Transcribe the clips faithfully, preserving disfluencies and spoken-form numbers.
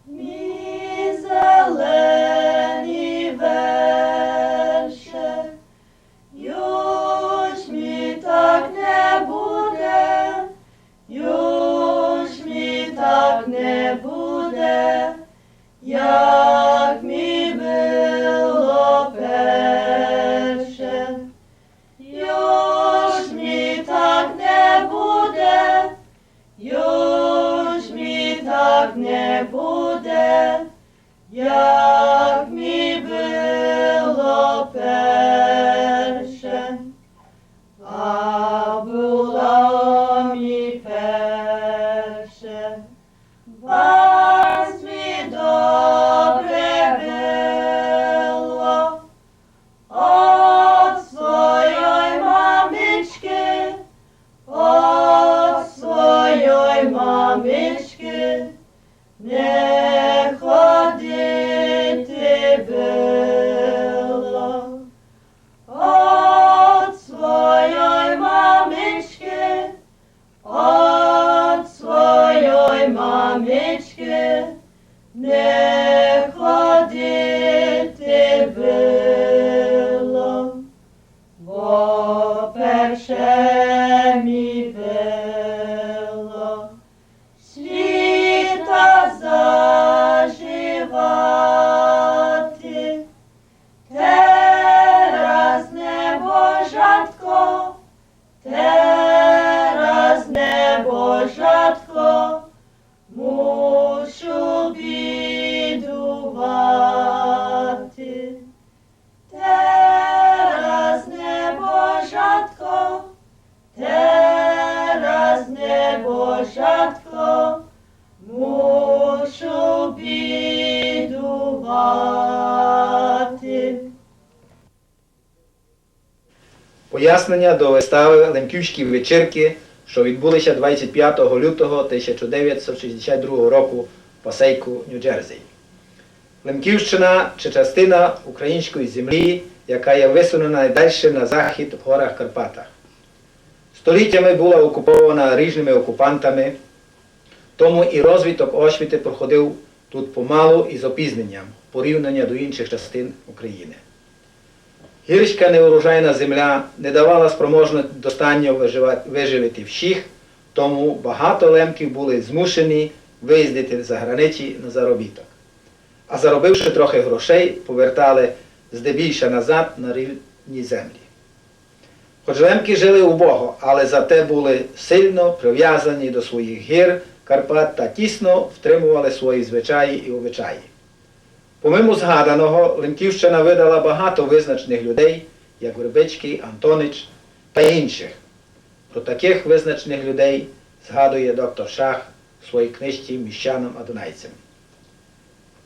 Мій зелений верше, юч мі так не буде, юч мі так не буде, як мі было перше. Юч мі так не буде, юч мі так не буде, як мі было перше. А было мі перше, бац мі добре было. Од свойой мамичкы, од свойой мамичкы не ходити было. Од свойой мамичкы, од свойой мамичкы не ходити было, бо перше мі было світа заживати. Тераз, небожатко, тераз, небожатко, мушу бідувати. Тераз, небожатко, тераз, небожатко, мушу бідувати. Пояснення до выставы «Лемківські вечіркы», што відбулися двадцять пятого лютого тисяча девятсот шістдесят другого року в Пасейку, Нью-Джерзі. Лемківщина — це частина української землі, яка є висунена найдальше на захід в горах Карпатах. Століттями була окупована ріжными окупантами, тому і розвиток освіти проходив тут помалу і з опізненням в порівняння до інших частин України. Гірська неурожайна земля не давала спроможності достатньо выжива-, выживити всіх, тому багато лемків були змушені виїздити за границі на заробіток. А заробивши трохи грошей, повертали здебільша назад на рідні землі. Хоч лемки жили убого, але зате були сильно прив'язані до своїх гір, Карпат та тісно втримували свої звичаї і обичаї. Помимо згаданого, Лемківщина видала багато визначних людей, як Вербицький, Антонич та інших. Про таких визначних людей згадує доктор Шах в своїй книжці «Міщанам-одунайцям».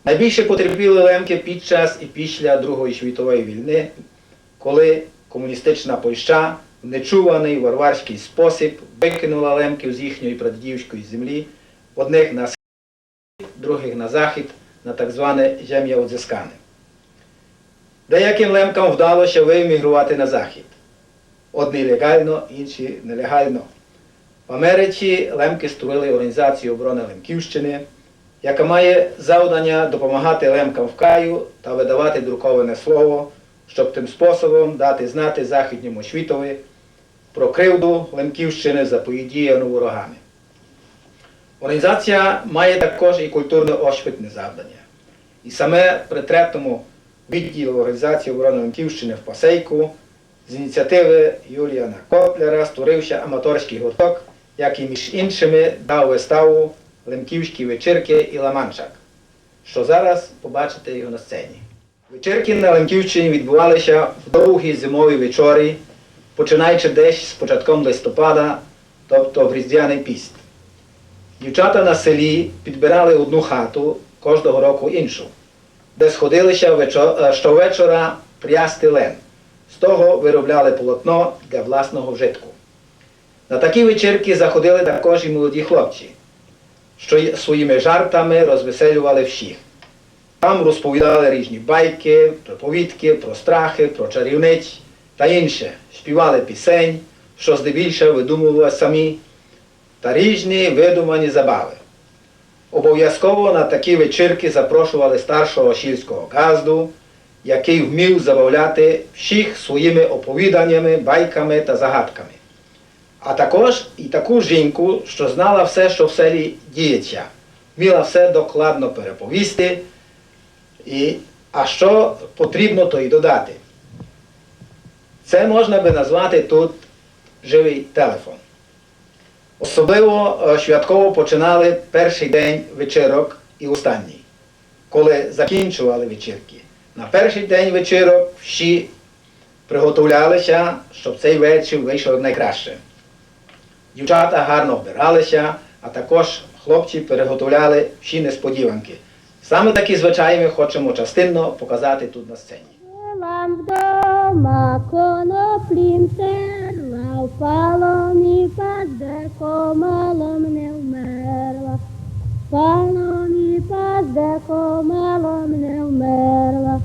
Найбільше потерпіли лемки під час і після Другої світової війни, коли комуністична Польща в нечуваний варварський спосіб викинула лемків з їхньої прадідівської землі, одних на схід, других на захід, на так зване земля одзыскане. Деяким лемкам вдалося виемігрувати на захід. Одні леґално, інші нелеґално. В Америці лемки створили Організацію оборони Лемківщини, яка має завдання допомагати лемкам в краю та видавати друковане слово, щоб тим способом дати знати західньому світові про кривду Лемківщини, заподіяну ворогами. Організація має також і культурно-освітне завдання. І саме при третьому відділі Організації оборони Лемківщини в Пасейку з ініціативи Юліана Котлера створився аматорський гурток, який, між іншими, дав виставу «Лемківські вечірки і ламанчак», що зараз побачите його на сцені. Вечірки на Лемківщині відбувалися в довгі зимові вечорі, починаючи десь з початком листопада, тобто в Різдвяний піст. Дівчата на селі підбирали одну хату, кожного року іншу, де сходилися вечо-, е, щовечора прясти лен. З того виробляли полотно для власного вжитку. На такі вечірки заходили також і молоді хлопці, що й своїми жартами розвеселювали всіх. Там розповідали різні байки, приповідки про страхи, про чарівниць та інше, співали пісень, що здебільшого видумували самі, та різні видумані забави. Обовязково на такі вечіркы запрошували старшого сільського ґазду, якый вмів забавляти всіх своїми оповіданнями, байками та загадками. А також і таку жінку, што знала все, што в селі діє ся, вміла все докладно переповісти, і, а што потрібно, то й додати. Се можна бы назвати тут живый телефон. Особливо, е, святково починали першый день вечірок і останній, коли закінчували вечіркы. На першый день вечірок всі приготовляли ся, щоб цей вечір вышов найкраще. Дівчата гарно вбирали ся, а також хлопці приготовляли всі несподіванкы. Саме такі звичаї мы хочемо частинно показати тут на сцені. Жила вдома, коноплі терла, впало мі пазде, комалом не вмерла. Впало мі пазде, комалом не вмерла.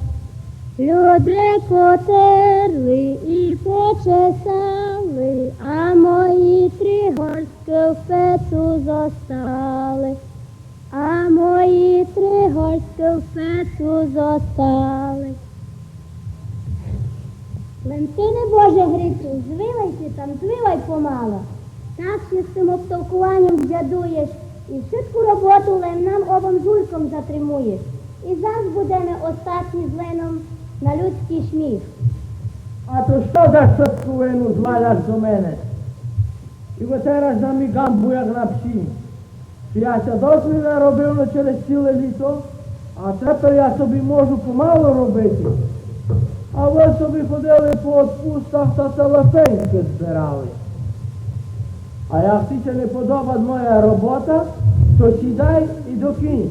Люди потерли і почесали, а мої три горсткы в пецу зостали. А мої три горсткы в пецу зостали. Лем ты, небоже грицю, звивай ся там, звивай помало. Так ся з тым обтовкованьом вдядуєш і вшытку роботу лем нам обом з Гульком затримуєш. І зас будеме остатні з Леном на людськый сміх. А то што за штоску вину зваляш до мене? І вытираш на мі ґамбу, як на псі. Чи я ся досить наробив на через ціле літо, а тепер я собі можу помало робити. А вы собі ходили по отпусках та телефенькы збирали. А як ти ся не подобат моя робота, то сідай і докінч.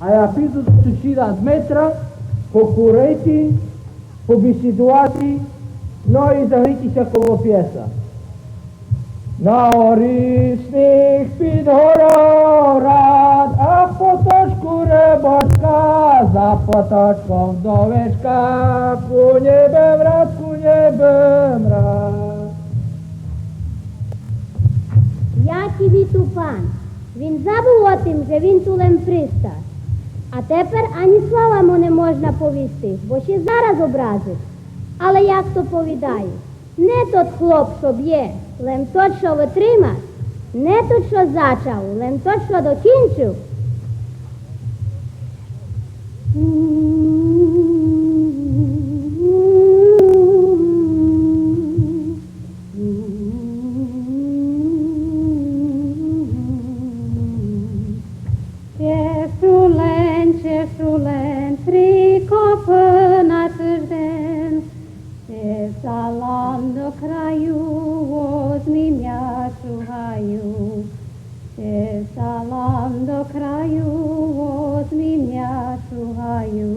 А я піду до сусіда Дмитра покурити, побесідувати, но і загріти ся коло пеца. На горі сніг під гору град, а в поточку рыбочка, за поточком вдовичка, ку не бым рад, ку не бым рад. Якій тупан. Він забув о тым, же він ту лем пристав. А тепер ані слова му не можна повісти, бо ся зараз образить. Але як то повідають, не тот хлоп, што бє, лем тот, што вытримав, не тот, што зачав, лем тот, што докінчив. Чешу лен, чешу лен, три копы на тыжден. Чеша лам до краю, возьми мя, шугаю. Чеша лам до краю, возьми мя, шугаю.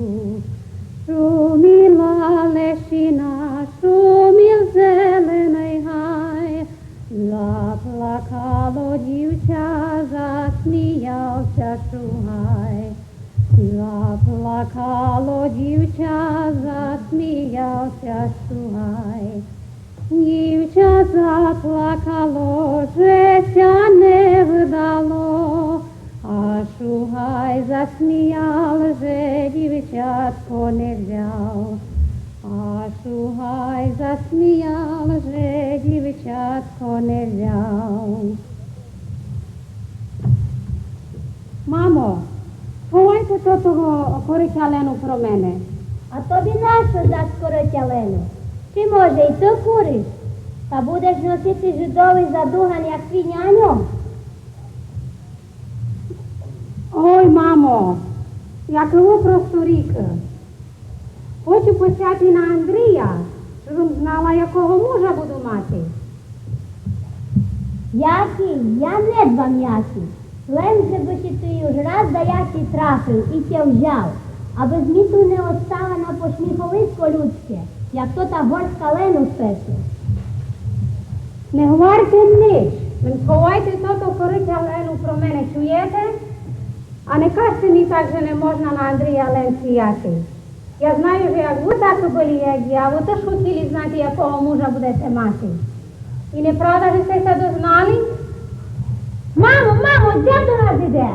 Шуміла лешина, шуміл зеленый гай. Заплакало дівча, засміяв ся шугай. Заплакало дівча, засміяв ся шугай. Дівча заплакало, же ся не вдало, а шугай засміяв, же дівчатко не взяв. А шугай засміяв, же дівчатко не взяв. Мамо, сховайте тотого корытя Лену про мене. А тобі нашто зась корытя Лену? Чи, може, й ты куриш? Та будеш носити жидовый задуган, як твій няньо? Ой, мамо, якы вы просторікы. Хочу посяти на Андрія, жебым знала, якого мужа буду мати. Якій? Я не дбам якій. Лем же бы ся ти уж раз даякій трафив і тя взяв, абы зміту не остала на посміховисько людське, як тота горстка Лену в пецу. Не говорте нич, лем сховайте тото корытя Лену про мене, чуєте? А не кажте мі так, же не можна на Андрія лен сіяти. Я знаю, же як вы такы были, як я, вы тыж хотіли знати, якого мужа будете мати. І неправда, же сте ся дознали? Мамо, мамо, дядо нас іде!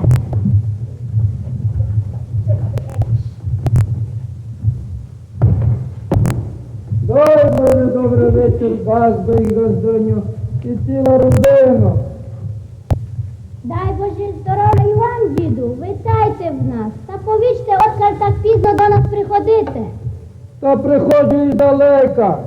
Газдо і газдыню, і ціла родина. Дай Боже здоровя і вам, діду, витайте в нас, та повіджте, одкаль так пізно до нас приходите. Та приходжу іздалека,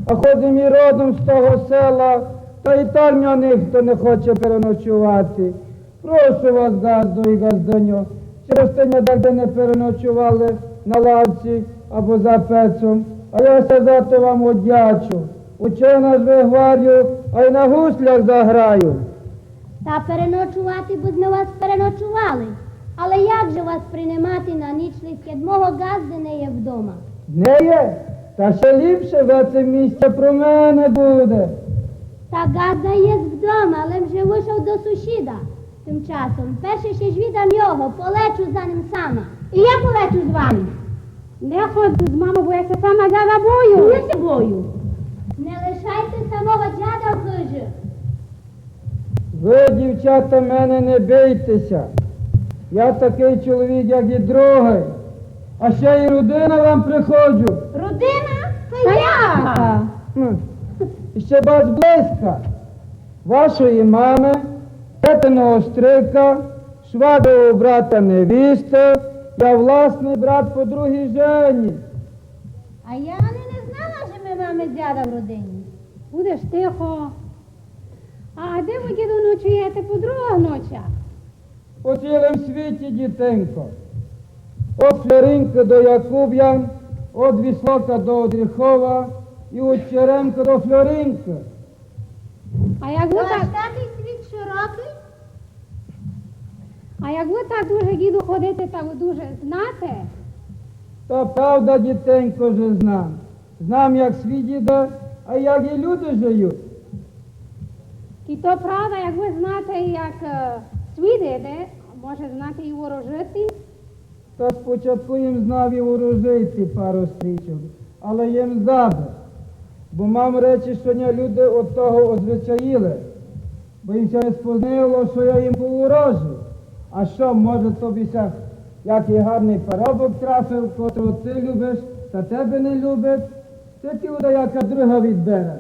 а ходзим і родом з того села, та і там ня нихто не хоче переночовати. Прошу вас, газдо і газдыню, щоб сьте ня дагде не переночовали на лавці або за пецом, а я ся за то вам оддячу. Учена ж выгварю, а й на гуслях заграю. Та переночовати бы зме вас переночовали, але як же вас принимати на нічліг, кед мого ґазды не є вдома? Не є? Та ще ліпше, веце місця про мене буде. Та ґазда єст вдома, лем же вышов до сусіда. Тым часом, перше ще звідам його, полечу за ним сама. І я полечу з вами. Не ходжу з мамов, бо я ся сама дяда бою. Я ся бою. Не лишайте самого дяда в хыжи. Вы, дівчата, мене не бийте ся. Я такый чоловік, як і другый. А ще й родина вам приходжу. Родина? Та яка? М. Ще бач близька. Вашої мамы, тетиного стрика, шваґрового брата невісты, я власный брат по другій жені. А я ани не знала, же мы маме дяда в родині. Будеш тихо. А де вы, діду, ночуєте по другых ночах? По цілім світі, дітинко. Од Флоринкы до Якубян, од Віслока до Одріхова і од Черемка до Флоринкы. А як вы... Ож так... такый світ широкый? А як вы так дуже, діду, ходите, та вы дуже знате? Та правда, дітинко, же знам. Знам, як світ іде, а як і люди жиють. І то правда, як вы знате, як, е, світ іде, може знате і ворожити? Та спочатку єм знав і ворожити пару стрічок, але єм забыв. Бо мам речи, што ня люди од того озвичаїли, бо їм ся не спознило, што я їм поворожив. А што, може, тобі ся якый гарный парубок трафив, котрого ты любиш, та тебе не любить, та ти уда яка друга відбере.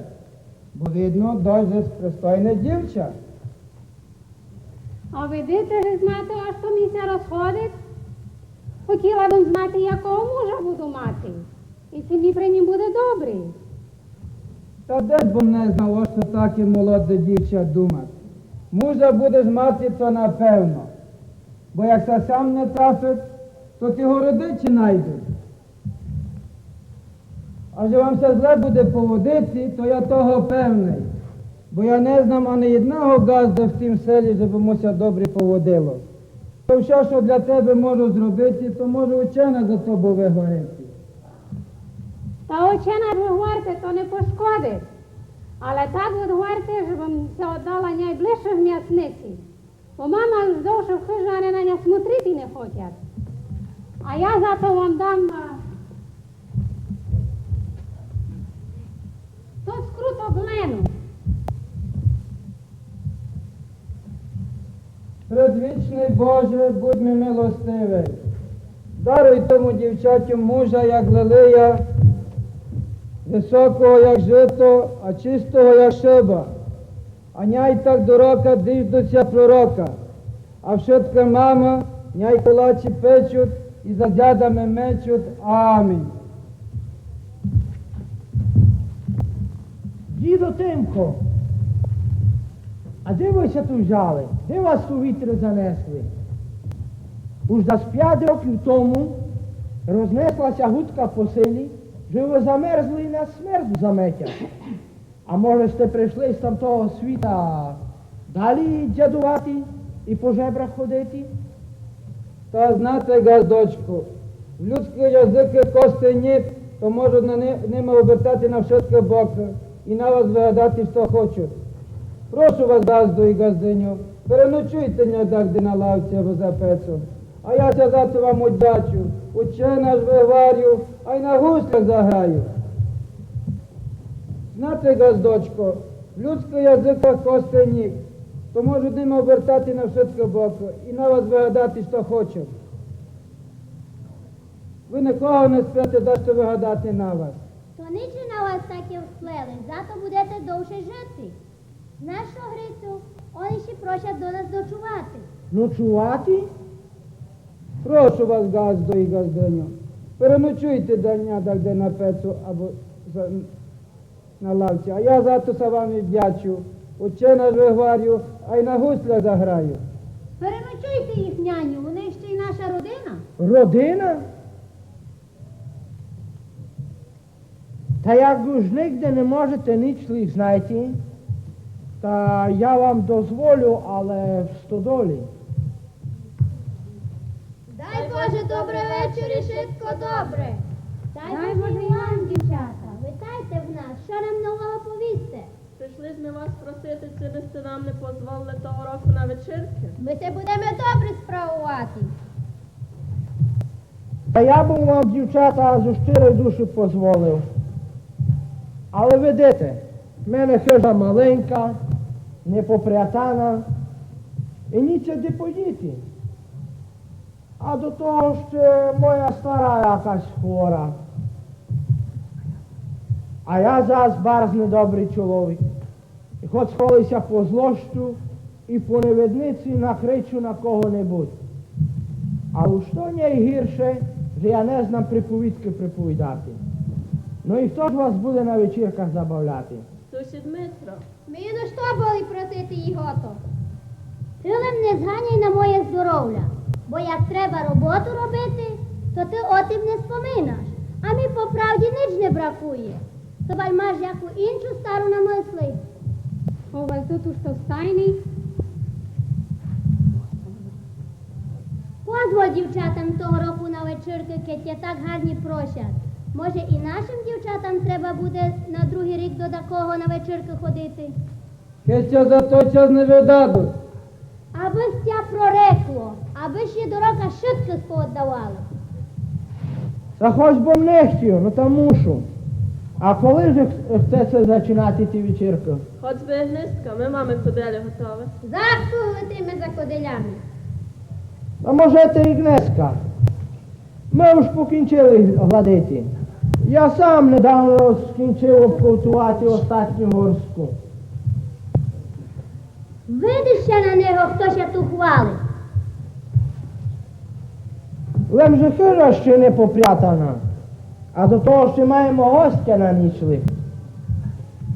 Бо видно, досить пристойне дівча. А видите же, знате, ож то ми ся розходить. Хотіла бым знати, якого мужа буду мати, і ци ми при нім буде добрі. Та де бым не знав, ож то таке молоде дівча думать. Мужа будеш мати, то напевно. Бо як ся сам не трафить, то ти го родичі найдуть. А же вам ся зле буде поводити, то я того певный, бо я не знам ани єдного ґазда в тім селі, же бы му ся добрі поводило. То всьо, што для тебе можу зробити, то може учена за тобу выгварити. Та учена выгварте, то не пошкодить. Але так выгварте, же бым ся оддала найближче в мясниці. Бо мама уж довше в хыжи, ани на ня смотрити не хотять. А я зато вам дам, а, тот скруток лену. Предвічный Боже, будь ми милостивый. Даруй тому дівчатю мужа, як лилия, высокого, як жыто, а чистого, як шыба. А няй так до рока діждуть ся пророка, а вшытка мамы няй колачі печуть і за дядами мечуть. Амінь. Дідо Тимко, а де вы ся ту взяли? Де вас ту вітры занесли? Уж дас пять років тому рознесла ся гудка по селі, же вы замерзли і на смерть заметя. А може сте пришли з тамтого світа далі дядувати і по жебрах ходити? Та знате, ґаздочку, в людскых языках кости ніг, то можуть на ни-, нима обертати на вшыткі бокы і на вас выгадати, што хочуть. Прошу вас, ґаздо і ґаздыню, переночуйте ня дагде на лавці або за пецом. А я ся за то вам оддячу, учена ж выгварю, а й на гуслях заграю. Знате, ґаздочко, в людскых языках кости ніг, то можуть нима обертати на вшыткі бокы і на вас выгадати, што хочуть. Вы никого не спите, дашто выгадати на вас. Они же на вас таке всплели, зато будете довше жити. Нащо, Грицю, они ще просять до нас ночувати. Ночувати? Прошу вас, ґаздо і ґаздыньо, переночуйте да ня дагде на пецу або за, на лавці, а я зато ся вам віддячу. Отче наш вигварю, а й на гусля заграю. Переночуйте їх, няню, вони ще й наша родина. Родина? Та як уж нигде не можете нічліг знайти, та я вам дозволю, але в стодолі. Дай Боже, добрый вечір і шытко добре. Дай Боже і вам, дівчата. Витайте в нас, што нам нового повісте? Пришли зме вас просити, ци бы сте нам не позволили того року на вечіркы. Мы се будеме добре справовати. Та я бы вам, дівчата, зо щирой души позволив. Але видите, в мене хыжа маленька, непопрятана, і ніт ся де подіти. А до того ще моя стара якась хвора. А я зас барз недобрый чоловік. І хоц коли ся позлощу і по невидниці накричу на кого-небудь. А уж то нєйгірше, же я не знам приповідкы приповідати. Но і хто ж вас буде на вечірках забавляти? Сусід Митро. Ми на што были просити їх ото? Ты лем не зганяй на моє здоровля, бо як треба роботу робити, то ты о тым не споминаш. А ми по правді нич не бракує. Хыба й маш яку іншу стару на мысли? Оваль, тут уж то стайный. Позволь дівчатам того року на вечіркы, кедь тя так гарні просять. Може, і нашым дівчатам треба буде на другый рік до такого на вечіркы ходити. Кедь тя за той час не выдадуть. Абы ся прорекло, абы ще до рока шыткы спооддавали. Та хоц бы не хтів, но та мушу. А коли же х-, хце ся зачинати ті вечіркы? Хоц бы днеска, мы маме куделі готові. Завтра летиме за куделями. Та можете і днеска. Мы уж покінчили гладити. Я сам недавно скінчив обковтувати остатню горстку. Видиш ся на нього, хто ся ту хвалить. Лем же хыжа ще не попрятана, а до того ще маєме гостя на нічліг.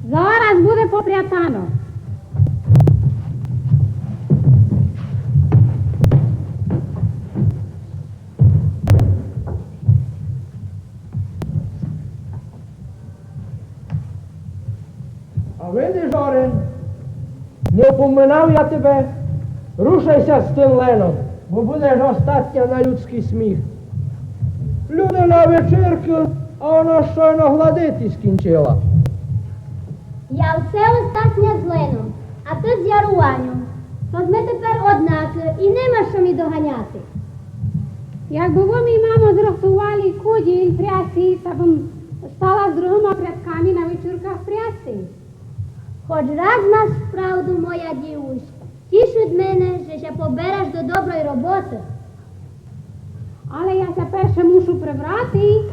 Зараз буде попрятано. А видиш, Орен, не упоминав я тебе, рушай ся з тым леном, бо будеш остатня на людськый сміх. Люди на вечіркы, а она щойно гладити скінчила. Я все остатня з леном, а ты з Яруваньом. То зме тепер однакы, і нема што мі доганяти. Якбы вы мі, мамо, зрыхтовали куділь прясти, та бым стала з другыма прядками на вечірках прясти. Хоч раз маш правду, моя дівусь, тішить мене, же ся побераш до доброй роботы. Але я ся перше мушу прибрати.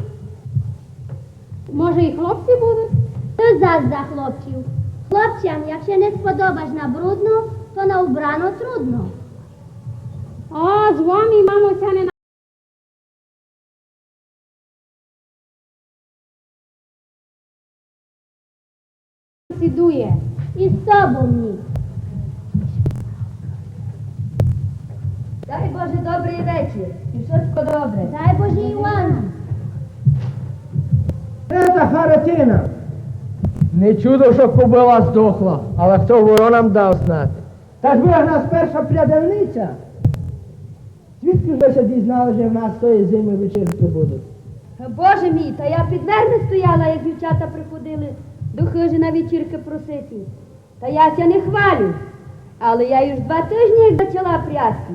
Може, і хлопці будуть? Ты зас за хлопців. Хлопцям, як ся не сподобаш на брудно, то на убрано трудно. О, з вами, мамо, ся не сідує. І з тобом ні. Дай Боже, добрый вечір. І шытко добре. Дай Боже і вам. Де та Харитина? Не чудо, што кобыла здохла, але хто воронам дав знати. Та ж вы ж у нас перша прядельниця. Звідки ж вы ся дізнали, же в нас тої зимы вечіркы будуть? Боже мій, та я під дверми стояла, як дівчата приходили до хыжі на вечіркы просити. Та я ся не хвалю, але я уж два тыжні, як зачала прясти.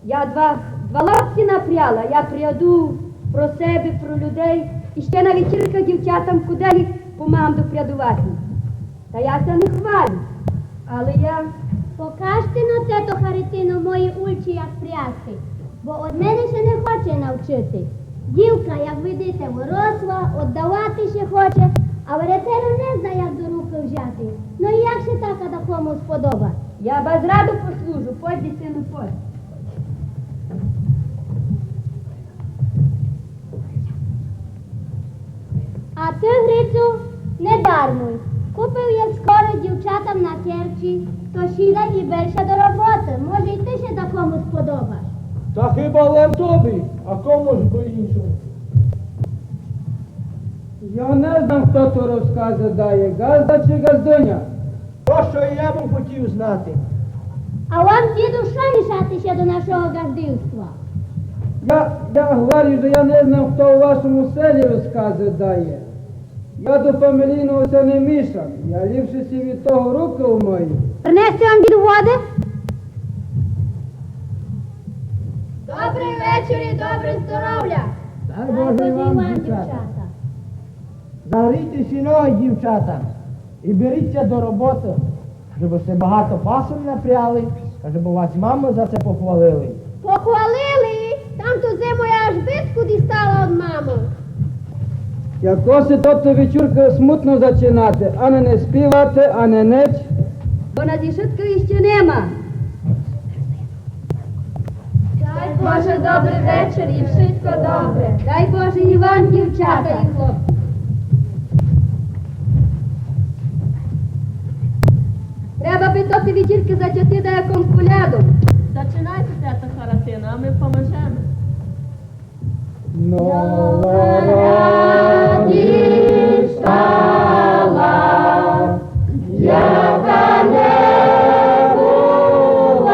Я два, два лапці напряла, я пряду про себе, про людей, і ще на вечірках дівчатам куделі помагам допрядовати. Та я ся не хвалю, але я... Покажте но, тето Харитино, мої ульчі, як прясти, бо од мене ся не хоче навчити. Дівка, як видите, выросла, оддавати ся хоче, а веретено не зна, як до рукы взяти. Но і як ся така дакому сподоба? Я вас раду послужу, подь, дитино, подь. А ты, Грицю, не дармуй. Купив єс скоро дівчатам на Керчі, то сідай і бер ся до роботы. Може, і ты ся дакому сподобаш. Та хіба лем тобі, а кому ж бы іншому? Я не знам, хто ту розказы дає, ґазда ци ґаздыня. То, што і я бы хотів знати. А вам, діду, што мішати ся до нашого ґаздівства? Я, я гварю, же я не знам, хто у вашому селі розказы дає. Я до фамілійного ся не мішам, я ліпше сі від того рукы умыю. Принести вам, діду, воды? Добрый вечір і добре здоровля! Дай Боже і вам, дівчата. Загрійте сі ноги, дівчата, і беріть ся до роботы. Каже, бо сте багато пасом напряли, каже, бо вас мамы за се похвалили. Похвалили? Там ту зиму я аж биску дістала од мамы. Якоси тото вечіркы смутно зачинати, ани не співати, ани нич. Бо нас і шыткых іщи нема. Дай Боже, добрый вечір і вшытко добре. Дай Боже і вам, дівчата і хлопці. Треба бы тоты вечіркы зачати даяком колядом. Зачинайте, тето Харатино, а мы поможеме. Нова радість стала, яка не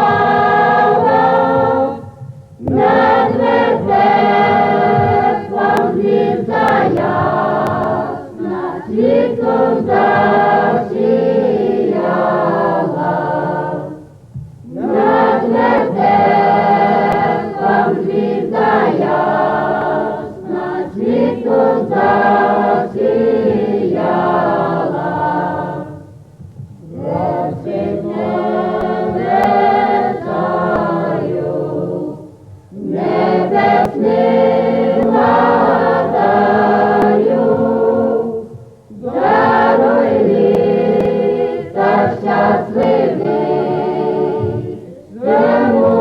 бувала, над вертепом звізда ясна світлом засіяла. Над вертепом звізда ясна світлом засіяла. Просить небесаю, небесный владаю, даруй літа щасливі, зиму,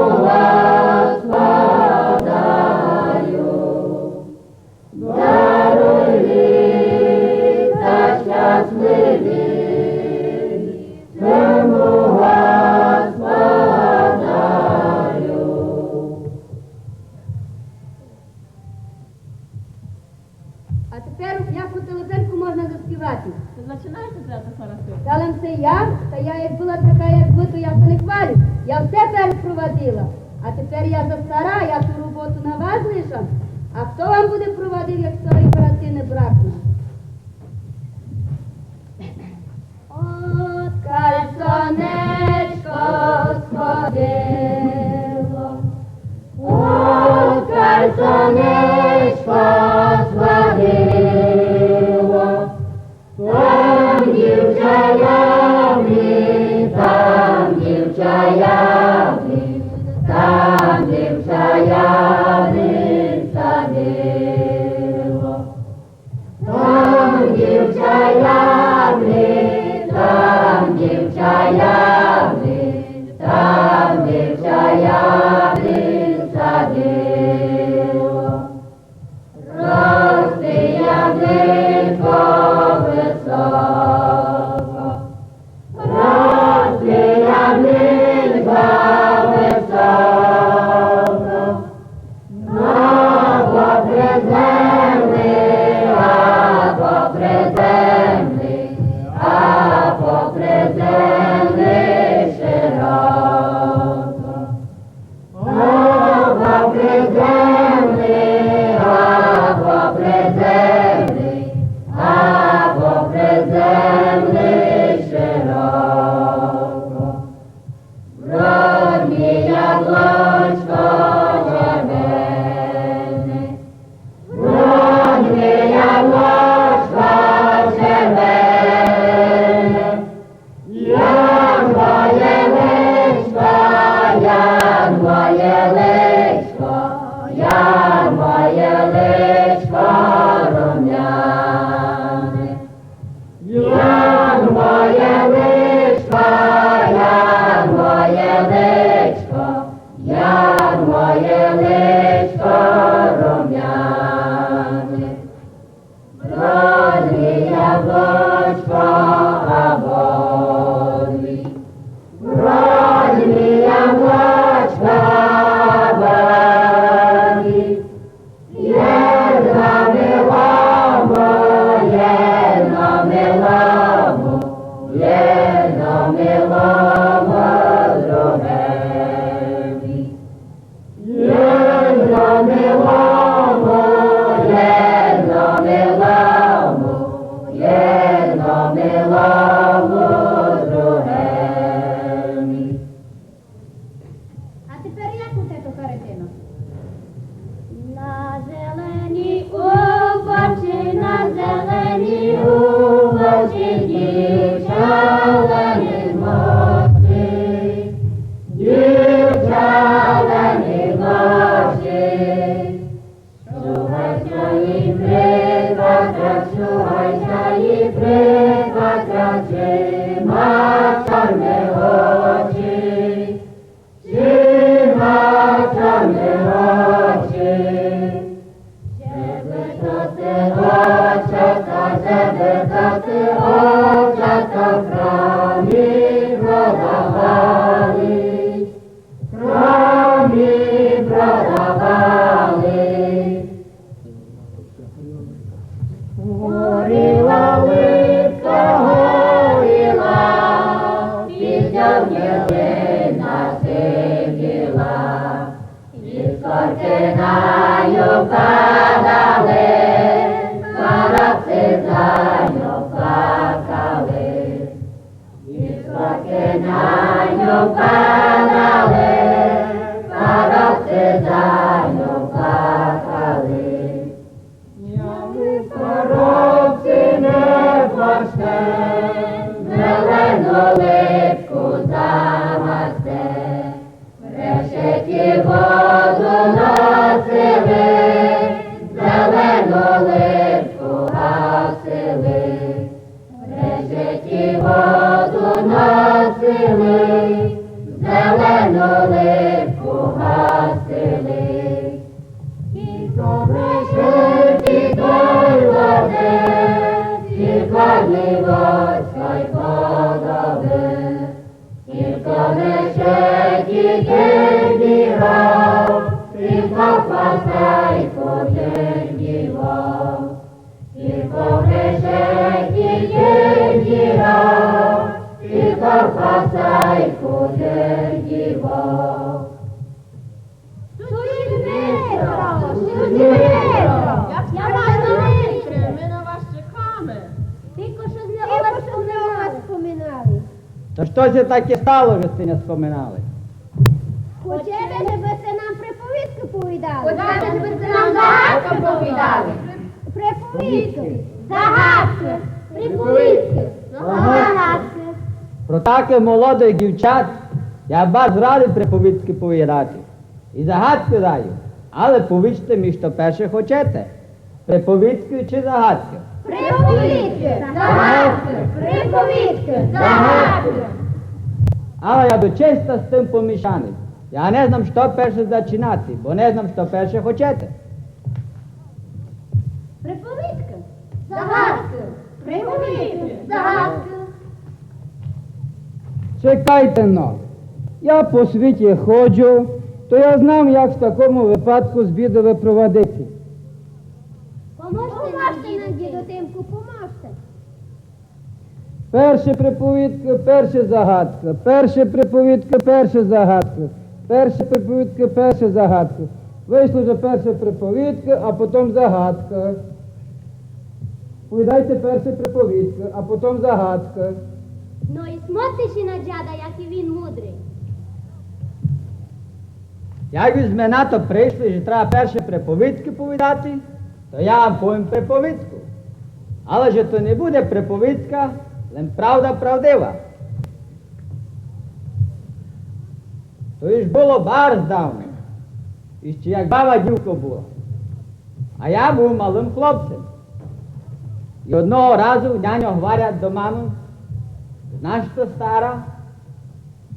Господаю. Даруй літа щасливі, зиму, Господаю. А тепер, яку телепенку можна заспівати? Та зачинайте, тето Харатино. Та лем се я, та я як была така, як вы, то я ся не хвалю. Я все перш провадила. А тепер я застара, я ту роботу на вас лишам. А хто вам буде провадив, як старої Харатины бракне? Откаль сонечко сходило, откаль сонечко сходило, там дівча явні, там дівча явні, там дівча явні садило. Там дівча явні, там дівча явні, там дівча явні садило. Рости яблунько высоко, рости яблунько А тепер як у тето, Харитино? На зелені убочі, на зелені убочі, дівча ленивочі, дівча ленивочі. Шугайся і припатря, шугайся і припатря, чи ма чорны очі, чи ма чорны очі. Жебы то ці очата, жебы то ці очата в храмі продавали, в храмі продавали. Горіла липка, горіла, під ньов ялина сиділа, іскоркы на ню падали, коробці за ню плакали. Іскоркы на ню падали, коробці за ню плакали. Ня вы, коробці, не плачте, зелену липку загасте. Решеті воду носили, зелену липку гасили. Решеті воду носили, зелену липку гасили. Кілько решеті той воды, кілько нівоцькой подобы. Кілько решеті тых діров, кілько фасайку тых дівов. Кілько решеті тых діров, кілько фасайку тых дівов. Сусід Митро, сусід Митро, я вас не витримаю, ми на вас чекаме. Тілько што зме о вас споминали. То што ся таке стало, же сте ня споминали? Хочеме, жебы сте нам приповідкы повідали. Хочеме, жебы сте нам загадкы повідали. Приповідкы, загадкы, приповідкы, загадкы. Про такых молодых дівчат я барз радый приповідкы повідати. І загадкы даю, але повічте мі, што перше хочете. Приповідкы чи загадкы? Приповідкы, загадкы, приповідкы, загадкы. Але я дочиста з тым помішаный. Я не знам, што перше зачинати, бо не знам, што перше хочете. Приповідкы, загадкы, приповідкы, загадкы. Чекайте но. Я по світі ходжу, то я знам, як в такому выпадку з біды выпровадити. Поможте нам, діду Тимку, поможте. Перше приповідка, перше загадка. Перше приповідка, перше загадка. Перше приповідка, перше загадка. Вышло, же перше приповідка, а потом загадка. Повідайте перше приповідка, а потом загадка. Но і смотриш на дяда, якый він мудрый. Як уж зме на то пришли, же треба перше приповідкы повідати, то я вам повім приповідку. Але же то не буде приповідка, лем правда правдива. То уж было барз давно, іщи як баба дівко была. А я быв малым хлопцем. І одного разу няньо гварят до мамы: Знаш што, стара,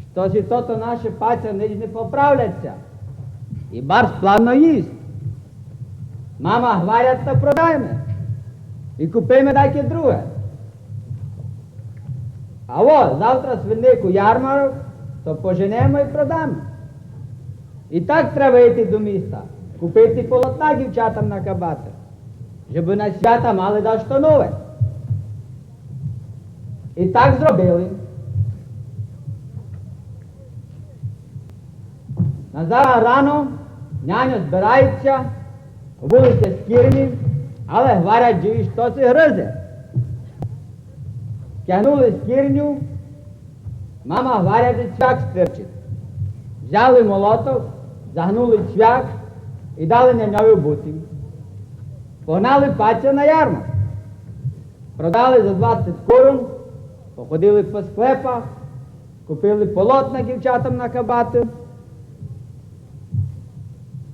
што ся тото наше паця нич не поправлят ся. І барз плавно їсть. Мама гварят: Та продайме і купиме дайке друге. Аво, завтра свиннику ярмарок, то поженеме і продаме. І так треба йти до міста, купити полотна дівчатам на кабаты, жебы на свята мали дашто нове. І так зробили. На завтра рано няньо збирають ся, обули ся скірні, але гварят, же їх штоси грызе. Тягнули скірню, мама гварят, же цвяк стирчит. Взяли молоток, загнули цвяк и дали няньови бути. Погнали паця на ярмарк. Продали за двацет корун, походили по склепах, купили полотна дівчатам на кабаты.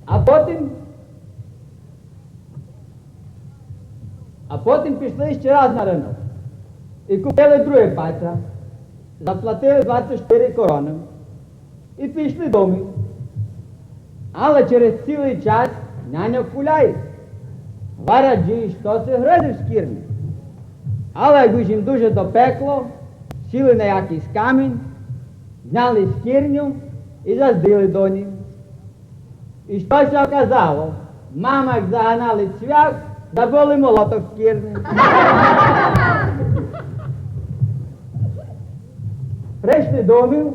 А потім А потім пішли іщи раз на рынок. И купили друге паця. Заплатили двацет штыри короны. И пішли домів. Але через цілый час няньо куляє. Гварят, же штоси гризут в скірни. Але як уж їм дуже допекло, сіли на якыйсь камінь, зняли скірню и заздыли до ній. И што ся оказало? Мама, як заганали цвяк, забыли молоток в скірни. Пришли домів,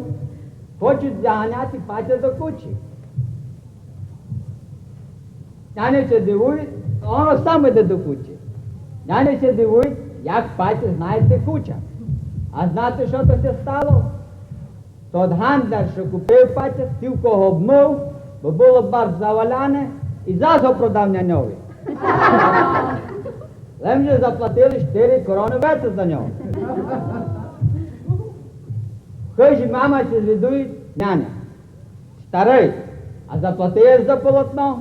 хочут заганяти паця до кучі. Няньо ся дивує, оно саме йде до кучі. Няньо ся дивує, як паця знає, де куча. А знате, што то ся стало? Тот гандлар, што купив паця, цілко го обмыв, бо было барз заваляне, и зас го продав няньови. Лем же заплатили штыри короны веце за нього. В хыжі мама ся звідує няня: Старый, а заплатив єш за полотно?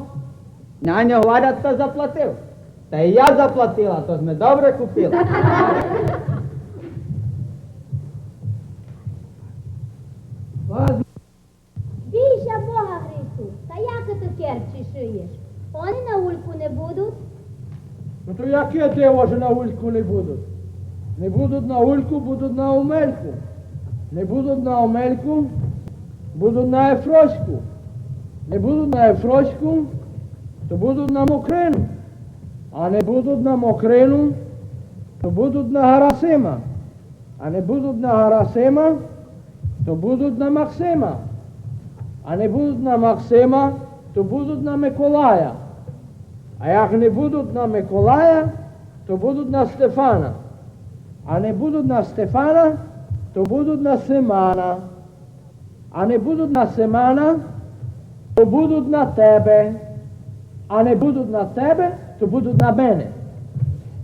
Няньо гварят: Та заплатив. Та и я заплатила, то зме добре купили. Бій ся Бога, Христу, та як ты керчи шыєш? Они на Ульку не будут? Но то яке диво, же на Ульку не будут? Не будут на Ульку, будут на Омельку. Не будут на Омельку, будут на Ефроську. Не будут на Ефроську, то будут на Мокрину. А не будут на Мокрину, то будут на Гарасима. А не будут на Гарасима, то будут на Максима. А не будут на Максима, то будут на Миколая. А як не будут на Миколая, то будут на Стефана. А не будут на Стефана, то будут на Симана. А не будут на Симана, то будут на тебе. А не будут на тебе, то будут на мене.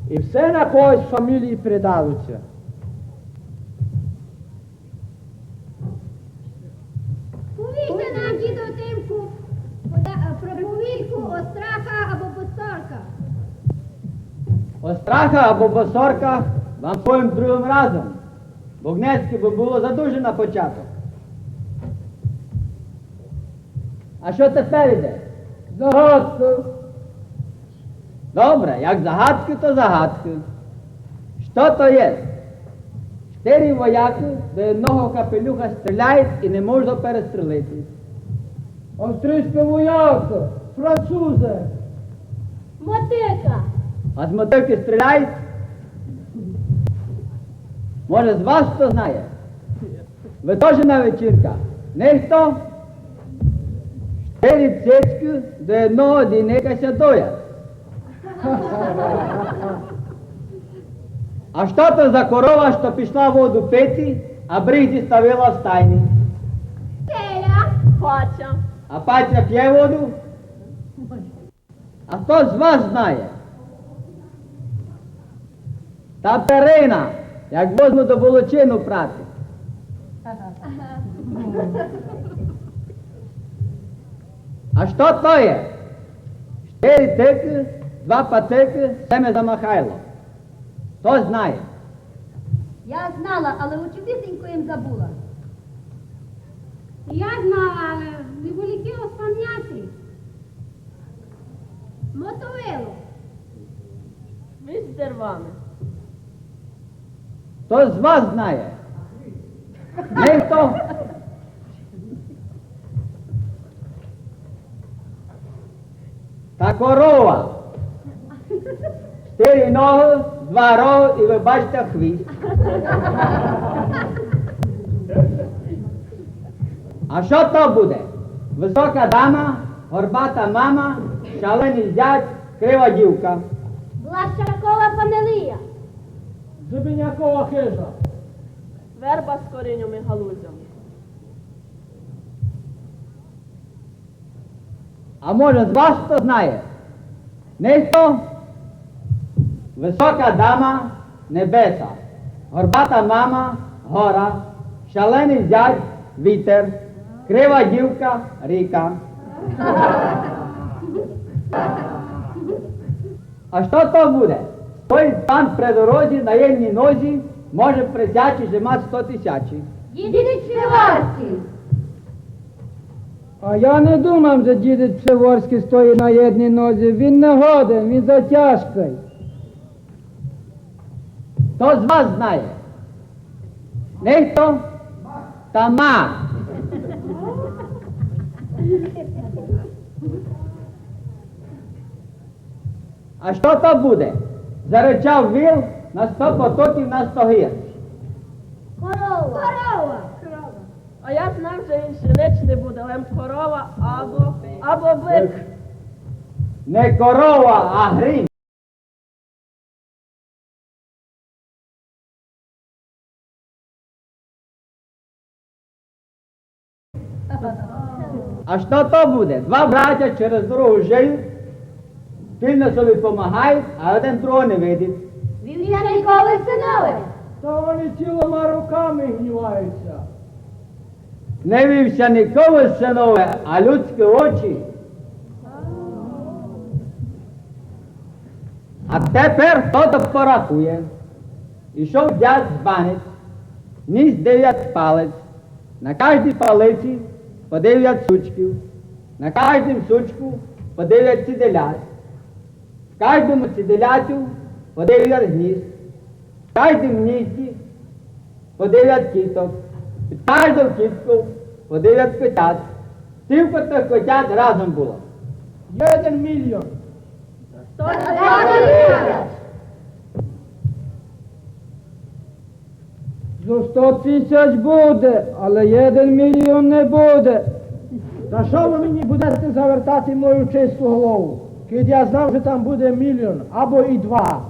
И все на когось з фамілії придадут ся. Повіжте нам, діду Тимку, пода-, е, проповідку о страхах або босорках. О страхах або босорках вам повім другым разом. Бо днеськы бы было задуже на початок. А што тепер іде? Загадка. Добре, як загадка, то загадка. Што то є? Штыри воякы до єдного капелюха стріляют и не можут перестрілити. Австрійська вояка, французы. Мотыка. А з мотыкы стріляют? Може, з вас хто знає? Вы тоже на вечірках? Нихто? Штыри цецькы до єдного дійника ся доят. А што то за корова, што пішла воду пити, а бриг зоставила в стайни? Теля. Паця. А паця пє воду? А хто з вас знає? Та перина, як возьму до волочину прати. А што то є? Штыри тыкы, два патыкы, семе замахайло. Хто знає? Я знала, але очевидненько им забула. Я знала, але не воліки оспамняти. Мотовило. Мистер Ване. Хто з вас знає? Нихто? Та корова. Штыри ногы, два рогы и, выбачте, хвіст. А што то буде? Высока дама, горбата мама, шаленый зять, крива дівка. Блащакова фамілія. Жебенякова хижа. Верба з кориньом и галузьом. А може, з вас хто знає? Нихто? Высока дама — небеса, горбата мама — гора, шаленый зять — вітер, крива дівка — ріка. А што то буде? Стоїть пан при дорозі на єдній нозі, може присячи, же ма сто тисячі. Дідич Приворськый. А я не думам, же дідич Приворськый стоїть на єдній нозі. Він не годен, він затяжкый. Хто з вас знає? Нихто? Та ма. А што то буде? Зарычав віл, на сто потоків, на сто гір. Корова. Корова. А я знам, же инше нич не буде, лем корова або, або бык. Не корова, а грім. А што то буде? Два братя через дорогу жиють, пильно собі помагають, а єден другого не видить. Вівсяниковы сынове. Та они цілыма роками гнівають ся. Не вівсяниковы сынове, а людські очі. А тепер хто то порахує? Ішов дяд з баниць, ніс девять палиць, на каждій палиці по девять сучків, на каждім сучку по девять цідилят, в каждому цідилятю по девять гнізд, в каждім гнізді по девять кіток, під каждов кітков по девять котят. Стілько тых котят разом было? Єден мільйон. Зо сто тисяч буде, але єден мільйон не буде. Та што вы мені будете завертати мою чисту голову, кидь я знав, же там буде мільйон або і два?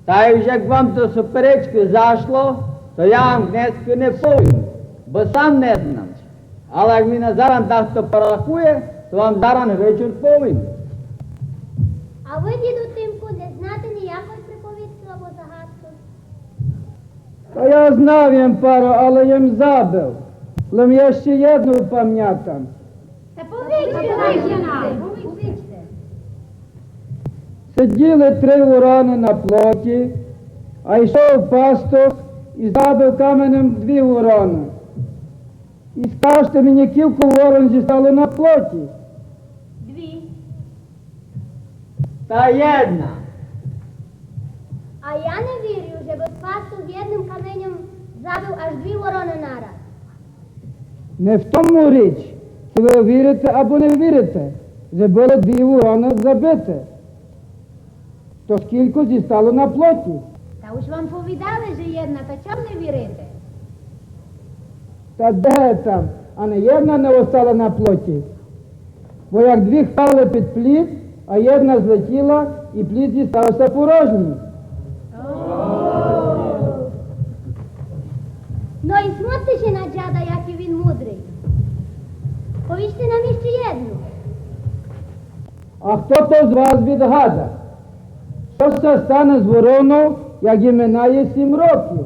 Та уж як вам до суперечкы зашло, то я вам днеска не повім, бо сам не знам. Але як ми на заран дахто порахує, то вам заран вечур повім. А вы, діду Тимку, не знате ниякой приповідкы або загадкы? Та я знав єм пару, але єм забыв. Лем єще єдну памнятам. Та повічте, повічте. Сиділи три вороны на плоті, а йшов пастух і забив каменем дві вороны. І скажте мені, кілько ворон зістало на плоті? Дві. Та єдна. А я не вірю, же бы пастух єдным каменьом забив аж дві вороны нараз. Не в тому річ, ци вы вірите або не вірите, же было дві вороны забите. То скілько зістало на плоті? Та уж вам повідали, же єдна, та чом не вірите? Та де там, ани єдна не остала на плоті. Бо як дві хпали під пліт, а єдна злетіла, і пліт зістався порожній. Но і смотте ся на дяда, якый він мудрый. Повічте нам іщи єдну. А хто то з вас відгада? Што ся стане з воронов, як їй минає сім років?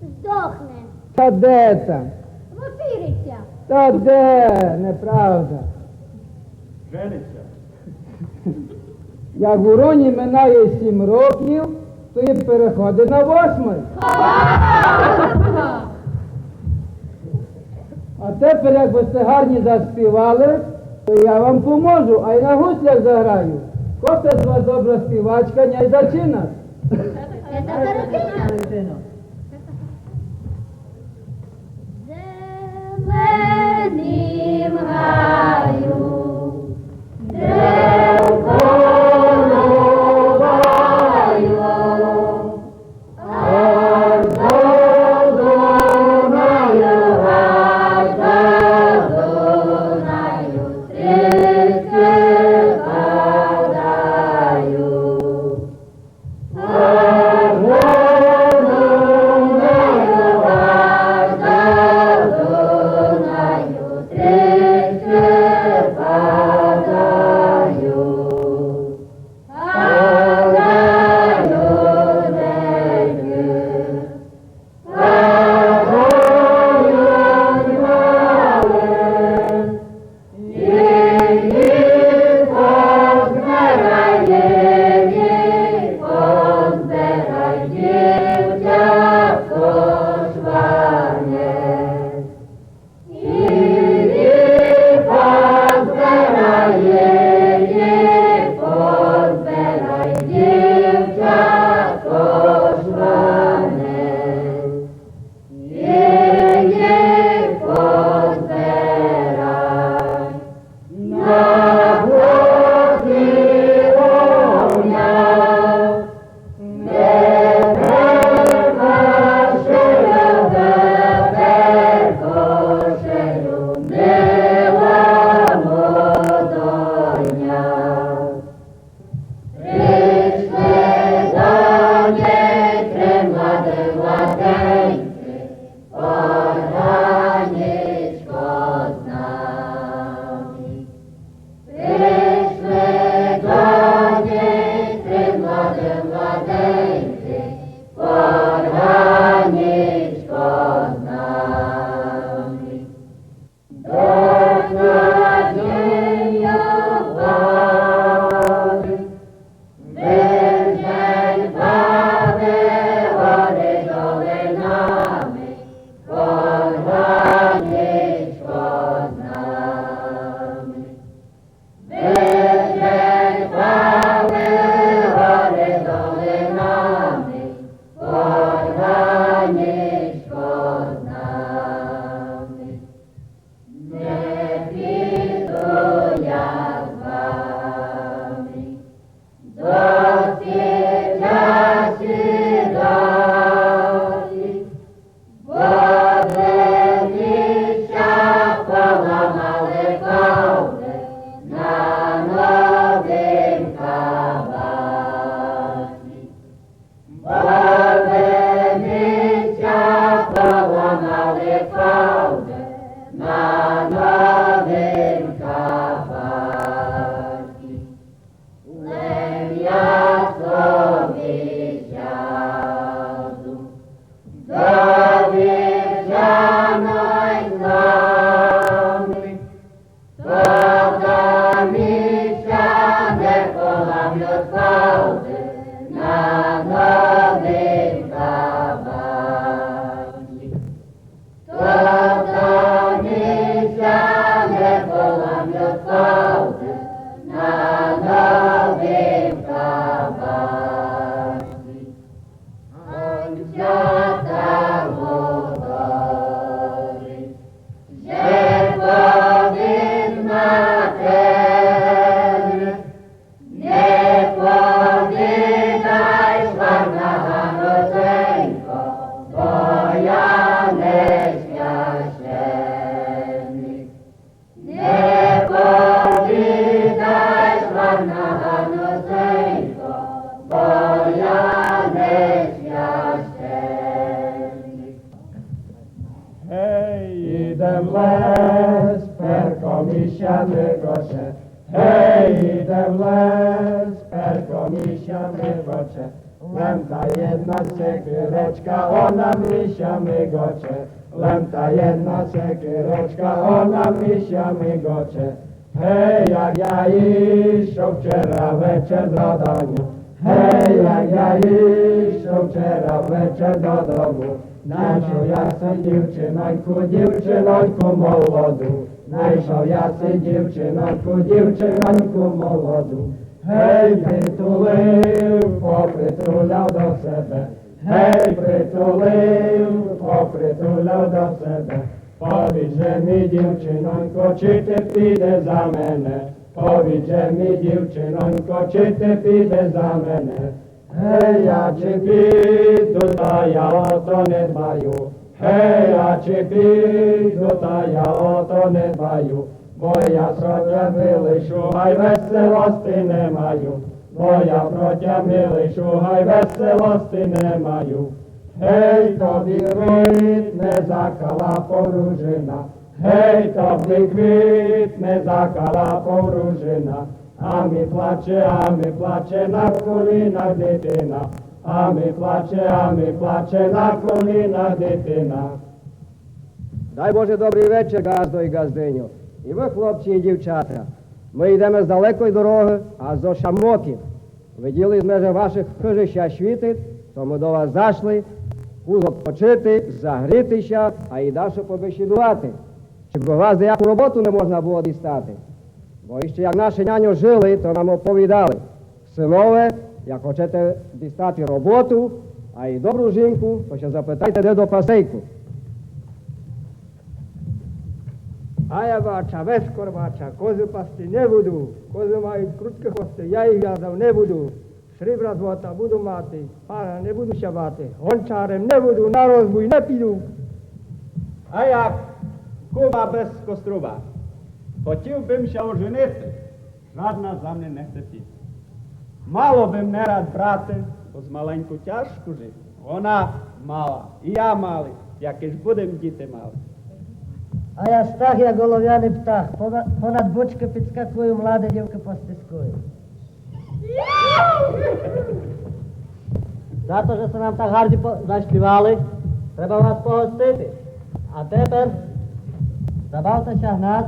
Здохне. Та де там? Вопірить ся. Та де, неправда. Женить ся. Як вороні минає сім років, то їй переходить на восьмый. А тепер, як бы сте гарні заспівали, то я вам поможу, а й на гуслях заграю. Котра з вас добра співачка, няй зачинат. Зеленім гаю, де коло баю, аж до Дунаю, аж до Дунаю, стрічкы падаю. Поганічко з нами. Прийшли до них три младі младенці, поганічко з нами. До князя впали, весь день пали горі долинами, поганічко з нами. Весь день пали горі долинами, поганічко з нами. Не піду я з вами до світящої долі, бо ви міща поламали, палте на новім кабаці. Бо ви міща поламали, палте на новім кабаці. Лем я собі сяду, до вівчаної слами, то там міща не поламлють, палте на новім кабаці. То там міща не поламлють, палте на новім кабаці. Анцята готові, же повідна тебе, не повідай, шварна ганусенько, бо я не священник. Не повідай, шварна ганусенько, бо я не священник. Гей, іде в лес, перко міща мигоче, гей, іде в лес, перко міща мигоче. Лем та єдна секирочка, она міща мигоче. Лем та єдна секирочка, она міща мигоче. Гей, як я ішов вчера вечер додому. Гей, як я ішов вчера вечер додому. Найшов я си дівчиноньку, дівчиноньку молоду. Найшов я си дівчиноньку, дівчиноньку молоду. Гей, притулив, попритуляв до себе. Гей, притулив, попритуляв до себе. Повідь же мі, дівчинонько, чи ти піде за мене? Повідь же мі, дівчинонько, чи ти піде за мене? Гей, я чи піду, та я о то не дбаю. Гей, я чи піду, та я о то не дбаю. Бо я про тя милий шугай, веселости не маю. Бо я про тя милий шугай, веселости не маю. Гей, тобі квітне за калапом ружина. Гей, тобі квітне за калапом ружина. А мі плаче, а мі плаче на колінах дитина. А мі плаче, а мі плаче на колінах дитина. Дай Боже добрый вечер, ґаздо и ґаздиньо, и вы, хлопці и дівчата. Мы идеме з далекой дорогы, а зо Шамоків. Виділи зме, же вашых хыжища світить, то мы до вас зашли, кус одпочити, загріти ся, а и дашто побесідувати. Чи бы у вас даяку роботу не можна было дістати? Бо іщи як наші няньо жили, то нам оповідали: сынове, як хочете дістати роботу, а и добру жінку, то ся запытайте, де до пасейку. А я бача, вескор бача, козы пасти не буду, козы мают круткі хвосты, я їх вязав не буду. Срібра, злота буду мати, пана не буду ся бати, гончарем не буду, на розбуй не піду. А як кума без коструба хотів бым ся оженити, жадна за мене не хце піти. Мало бым не рад брати, бо з маленьку тяжку жити. Она Мала. И я малый. Яке ж будем діти мали. А я стах, як оловяный птах, пона-, понад бучкы підскакую, млады дівкы постискую. За то, же сте нам так гарді по-, заспівали, треба вас погостити. А тепер забавте ся в нас.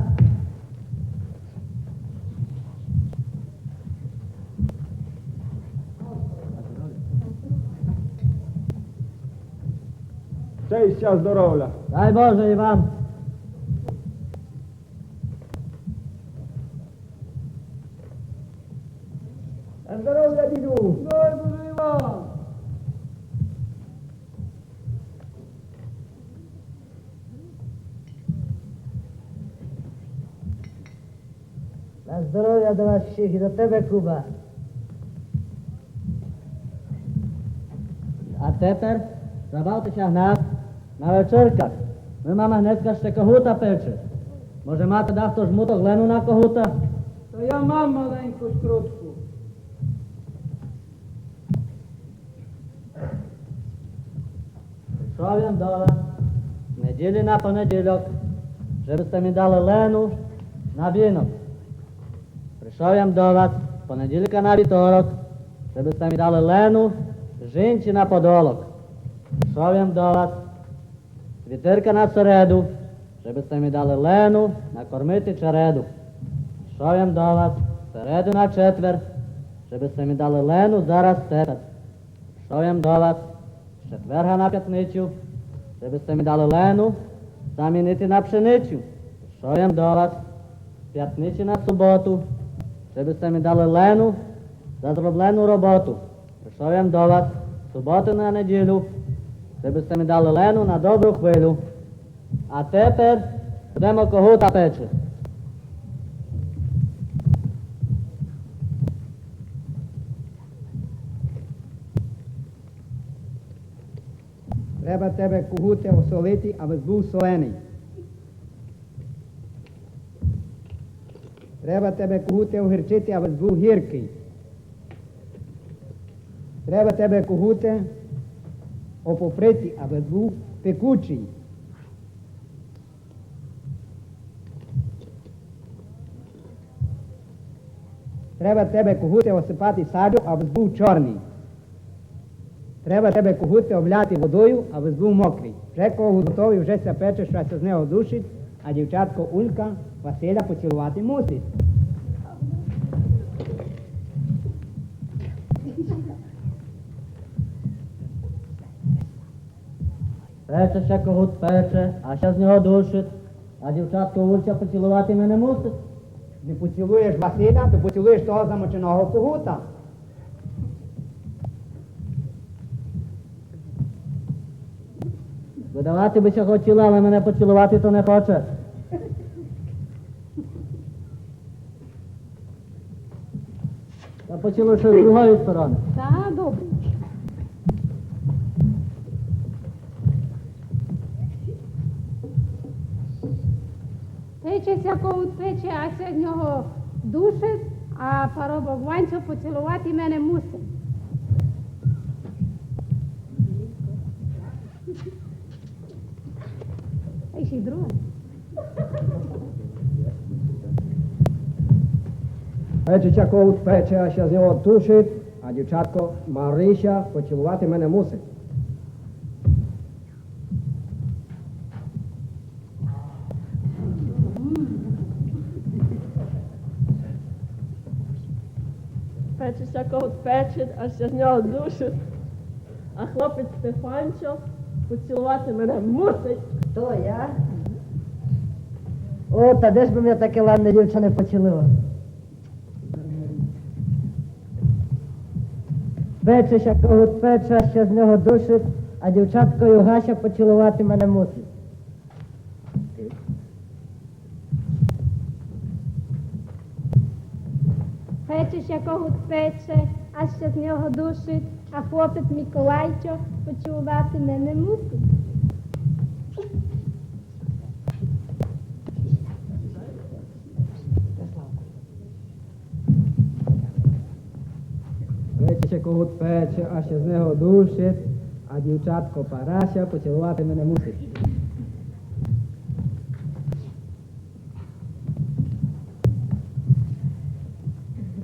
Щастя, здоровя. Дай Боже і вам. На здоровя, діду. Дай Боже і вам. На здоровя до вас всіх і до тебе, Куба. А тепер забавте ся в нас на вечерках. Мы маме гнеска ще когута печи. Може, мате дахто жмуток лену на когута? Та я мам маленьку скрутку. Пришов єм до вас в недїлю на понедїлок, же бы сте ми дали лену на вінок. Пришов єм до вас з понедїлка на вівторок, же бы сте ми дали лену жінці на подолок. Пришов єм до вас з вівторка на середу, же бы сте ми дали лену накормити череду. Пришов єм до вас з середу на четвер, же бы сте ми дали лену зараз тепер. Пришов єм до вас з четверга на пятницю, же бы сте ми дали лену замінити на пшеницю. Пришов єм до вас з пятниці на суботу, же бы сте ми дали лену за зроблену роботу. Пришов єм до вас з суботы на недїлю, же бы сте ми дали лену на добру хвилю. А тепер будеме когута печи. Треба тебе, когуте, осолити, абы збув соленый. Треба тебе, когуте, огірчити, абы збув гіркый. Треба тебе, когуте, опоприти, абы збув пекучый. Треба тебе, когуте, осыпати саджу, абы збув чорный. Треба тебе, когуте, обляти водою, абы збув мокрый. Вже когут готовый, вже ся пече, што ся з нього душить, а дівчатко Улька Василя поціловати мусить. Пече ся когут, пече, а ся з нього душить, а дівчатко Улька поціловати мене мусить. Не поцілуєш Василя, то поцілуєш того замоченого когута. Видавати бы ся хотіло, але мене поціловати то не хоче. Та поцілуй ся з другої стороны. Та, добре. Пече ся когут, пече, а ся з нього душить, а парубок Ванько поціловати мене мусить. А ще й друга. Пече ся когут, пече, а ся з нього душить, а дівчатко Марися поціловати мене мусить. Пече ся когут, пече, а ся з нього душить. А хлопець Стефанчо поціловати мене мусить. Хто, я? О, та де ж бы м я таке ладне дівча не поцілила? Пече ся когут, пече, а ся з нього душить, а дівчатко Югася поціловати мене мусить. Пече ся когут, пече, а ся з нього душить, а хлопець Миколайчо поціловати мене мусить. Пече ся когут, пече, а ся з нього душить, А дівчатко Парася поцілувати мене мусить.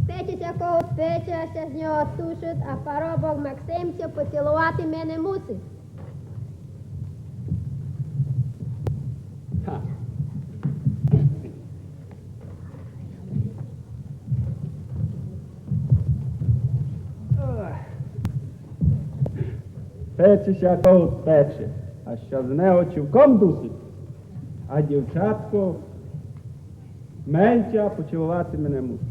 Пече ся когут пече, аж ся з нього душить, а парубок Максим ся поцілувати мене мусить. Ха. Пече ся когут пече, аж ся з нього чубком душить, а дівчатко менше поцілувати мене мусить.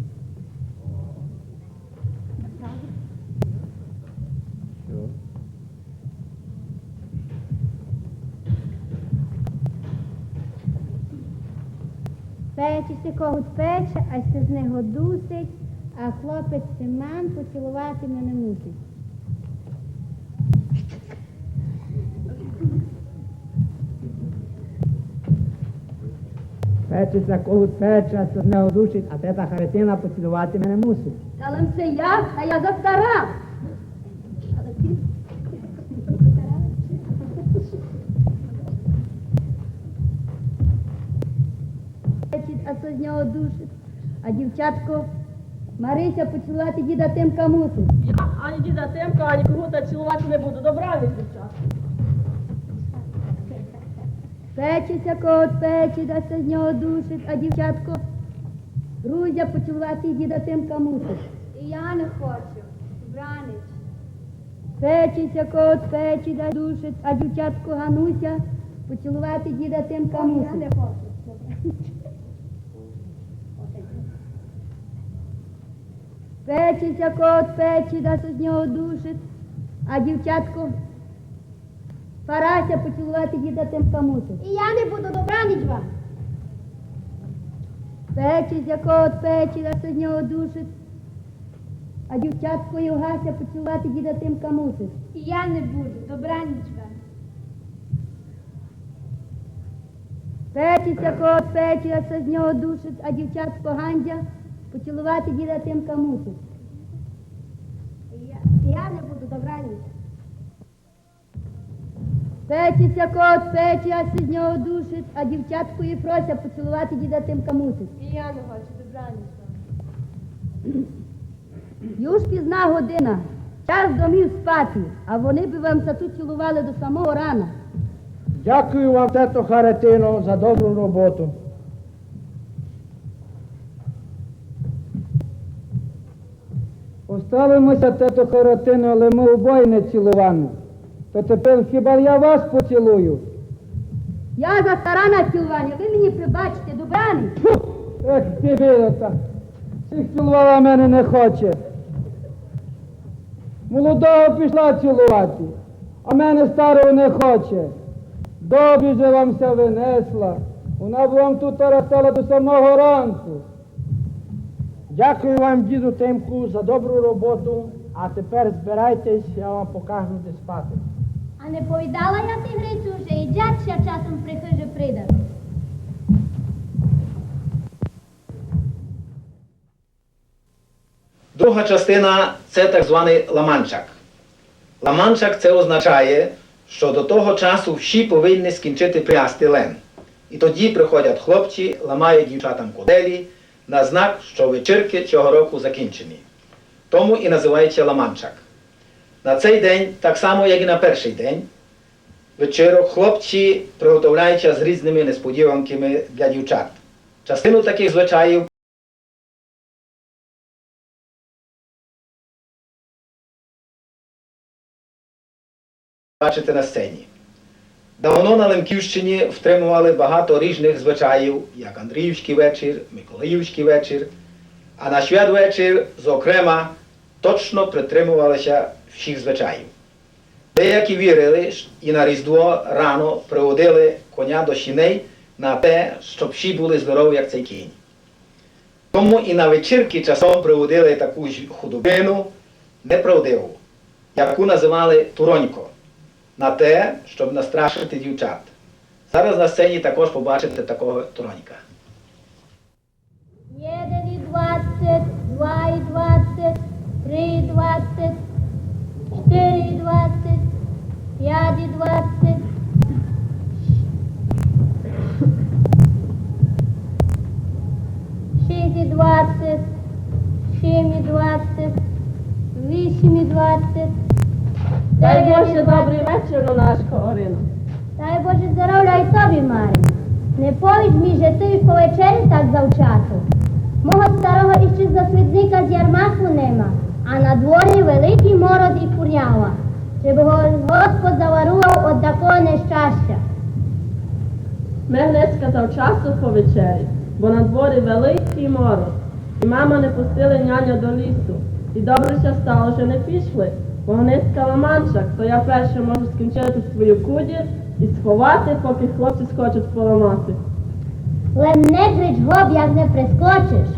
Што? Пече ся когут пече, аж ся з нього душить, а хлопець Семан поцілувати мене мусить. Пече ся когут пече, аж ся з нього душить, а тета Харитина поцілувати мене мусить. Та лем се я, та я застара. Пече, аж ся з нього душить. А дівчатко Марися поцілувати діда Тимка мусить. Я ані діда Тимка, ані когута цілувати не буду. Добраніч, дівчата. Пече ся когут пече, аж ся з нього душить, а дівчатко Рузя поцілувати діда Тимка мусить. І я не хочу. Добраніч. Пече ся когут пече, аж душить, а дівчатко Гануся поцілувати діда Тимка мусить. Я не хочу. Добраніч. Пече ся когут пече, аж ся з нього душить, а дівчатко Парася поцілувати діда Тимка мусить. І я не буду. Добраніч вам. Пече ся когут пече, аж ся з нього душить, а дівчатко Євгася поцілувати діда Тимка мусить. І я не буду. Добраніч вам. Пече ся когут пече, аж ся з нього душить, а дівчатко Гандя поцілувати діда Тимка мусить. Я, я не буду. Добраніч. Пече ся когут пече, аж ся з нього душить, а дівчатко Єфрося поцілувати діда Тимка мусить. І я не хочу. Добраніч вам. Юж пізна година, час домів спати, а вони бы вам ся ту цілували до самого рана. Дякую вам, тето Харитино, за добру роботу. Остали мы ся, тето Харитино, лем мы обоє нецілуваны. Та тепер хіба я вас поцілую? Я застара на цілуваня, вы мені прибачте. Добраніч. Ех, ти, видите, ци цілувала, мене не хоче. Молодого пішла цілувати, а мене старого не хоче. Добрі же вам ся вынесла. Вона бы вам туй остала до самого ранку. Дякую вам, діду Тимку, за добру роботу, а тепер збирайтесь, я вам покажу, де спати. А не повідала я ти, Грицю, же і дяк ся часом при хыжі придав? Друга частина — це так званый ламанчак. Ламанчак — це означає, що до того часу всі повинні скінчити прясти лен. І тоді приходять хлопці, ламають дівчатам куделі на знак, що вечірки цього року закінчені. Тому і називається ламанчак. На цей день, так само як і на перший день вечірок, хлопці приготовляються з різними несподіванками для дівчат. Частину таких звичаїв бачите на сцені. Давно на Лемківщині втримували багато ріжных звичаїв, як Андріївськый вечір, Миколаївськый вечір, а на святвечір, зокрема, точно притримувалися всіх звичаїв. Деякі вірили, і на Різдво рано приводили коня до сіней на те, щоб всі були здорові, як цей кінь. Тому і на вечірки часом приводили таку ж худобину, неправдиву, яку називали туронько, на те, щоб настрашити дівчат. Зараз на сцені також побачите такого туронька. Єден і двадцять, два і двадцять, три і двадцять, штири і двадцять, Пять и двадцять. Шість и двадцять. Сім и двадцять. Вісім и двадцять. Дай Боже, добрый вечір, Нонашко Орино. Дай Боже здоровля и тобі, Марин. Не повіш мі, же ты й повечеряв так завчасу. Мого старого іщи зо світника з ярмарку нема, а на дворі великый мороз и курнява. Же бы го Господь заварував од такого нещастя. Ме гнеска завчасу повечеряли, бо на дворі великый мороз. И мама не пустила няня до лісу. И добре ся стало, же не пішли, бо гнеска ламанчак, то я перша можу скінчити свою кудір и сховати, покы хлопці схочуть поламати. Лем не крич гоп, як не прискочиш.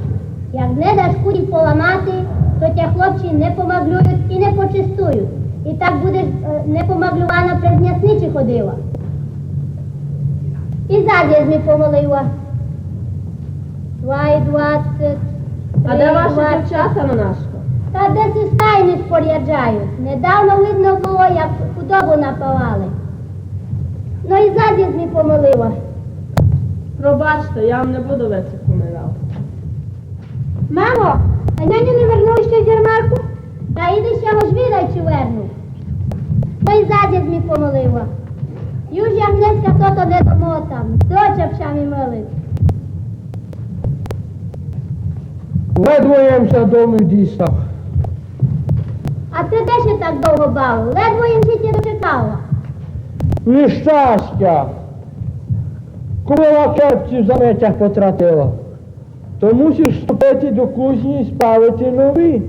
Як не даш кудір поламати, то тя хлопці не помаглюють и не почестують. И так будеш, е, непомаглювана през м'ясничі ходила. И зад єс мі помолила. Два и двадцять. А де ваші дівчата, Нонашко? Та десь у стайні споряджають. Недавно видно было, як худобу напавали. Но и зад єс мі помолила. Пробачте, я вам не буду веце поминав. Мамо, а няню не вернули ще з ярмарку? Та иди ся го звідай, чи вернув. Но и зад єс мі помолила. Юж я гнеска тото не домотам, доча б ся мі милить. Ледво єм ся дому дістав. А ты де ся так довго бавив? Ледво єм ся тя дочекала. Нещастя! Кобыла кепці в заметях потратила. То мусиш вступити до кузні и справити нові.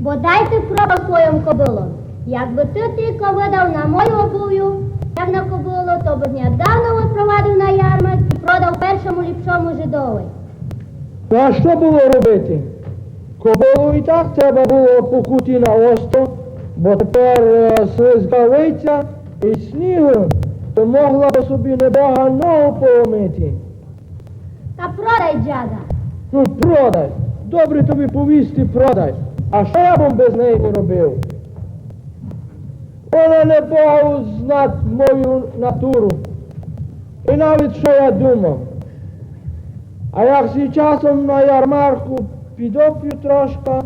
Бодай ты пробав свойом кобылом. Якбы ты тілько выдав на мою обуву, як на кобылу, то бы ня давно выпровадив на ярмарк и продав першому ліпшому жидови. Ну, а што было робити? Кобылу и так треба было пукати на осто, бо тепер, е, слизька виця и снігу, то могла бы собі небога ногу поломити. Та продай, дяда. Ну, продай. Добрі тобі повісти, продай. А што я бым без неї робив? Она небога узнать мою натуру. И навіт што я думам. А як ся часом на ярмарку підопю трошка,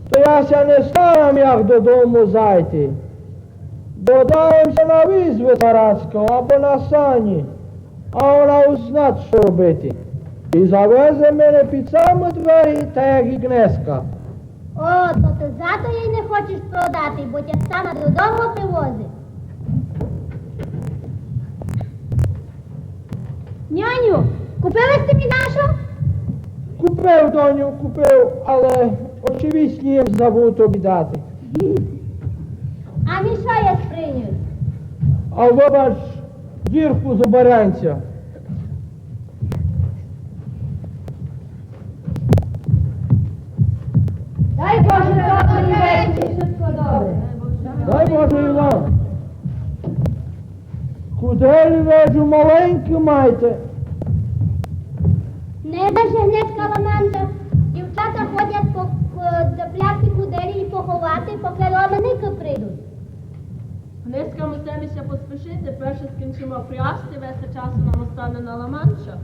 то я ся не старам, як додому зайти. Бо дам ся на віз витарацькав або на сані, а она узнать, што робити. И завезе мене під самы двері, так як и гнеска. О, то ты зато єй не хочеш продати, бо тя сама додому привозить. Няню, купив єс ти мі дашто? Купив, доню, купив, але очевидно єм забув тобі дати. А мі што єс приніс? А выбач, дірку з оберанця. Дай Боже, добрый вечір, всьо добре. Дай Боже и вам. Куделі, виджу, маленькі маєте. Не знаш, же гнеска ламанчак, дівчата ходять по, по, запрягти куделі и поховати, покы ломаникы прийдуть. Гнеска мусиме ся поспішити, перше скінчиме прясти, веце часу нам остане на ламанчак.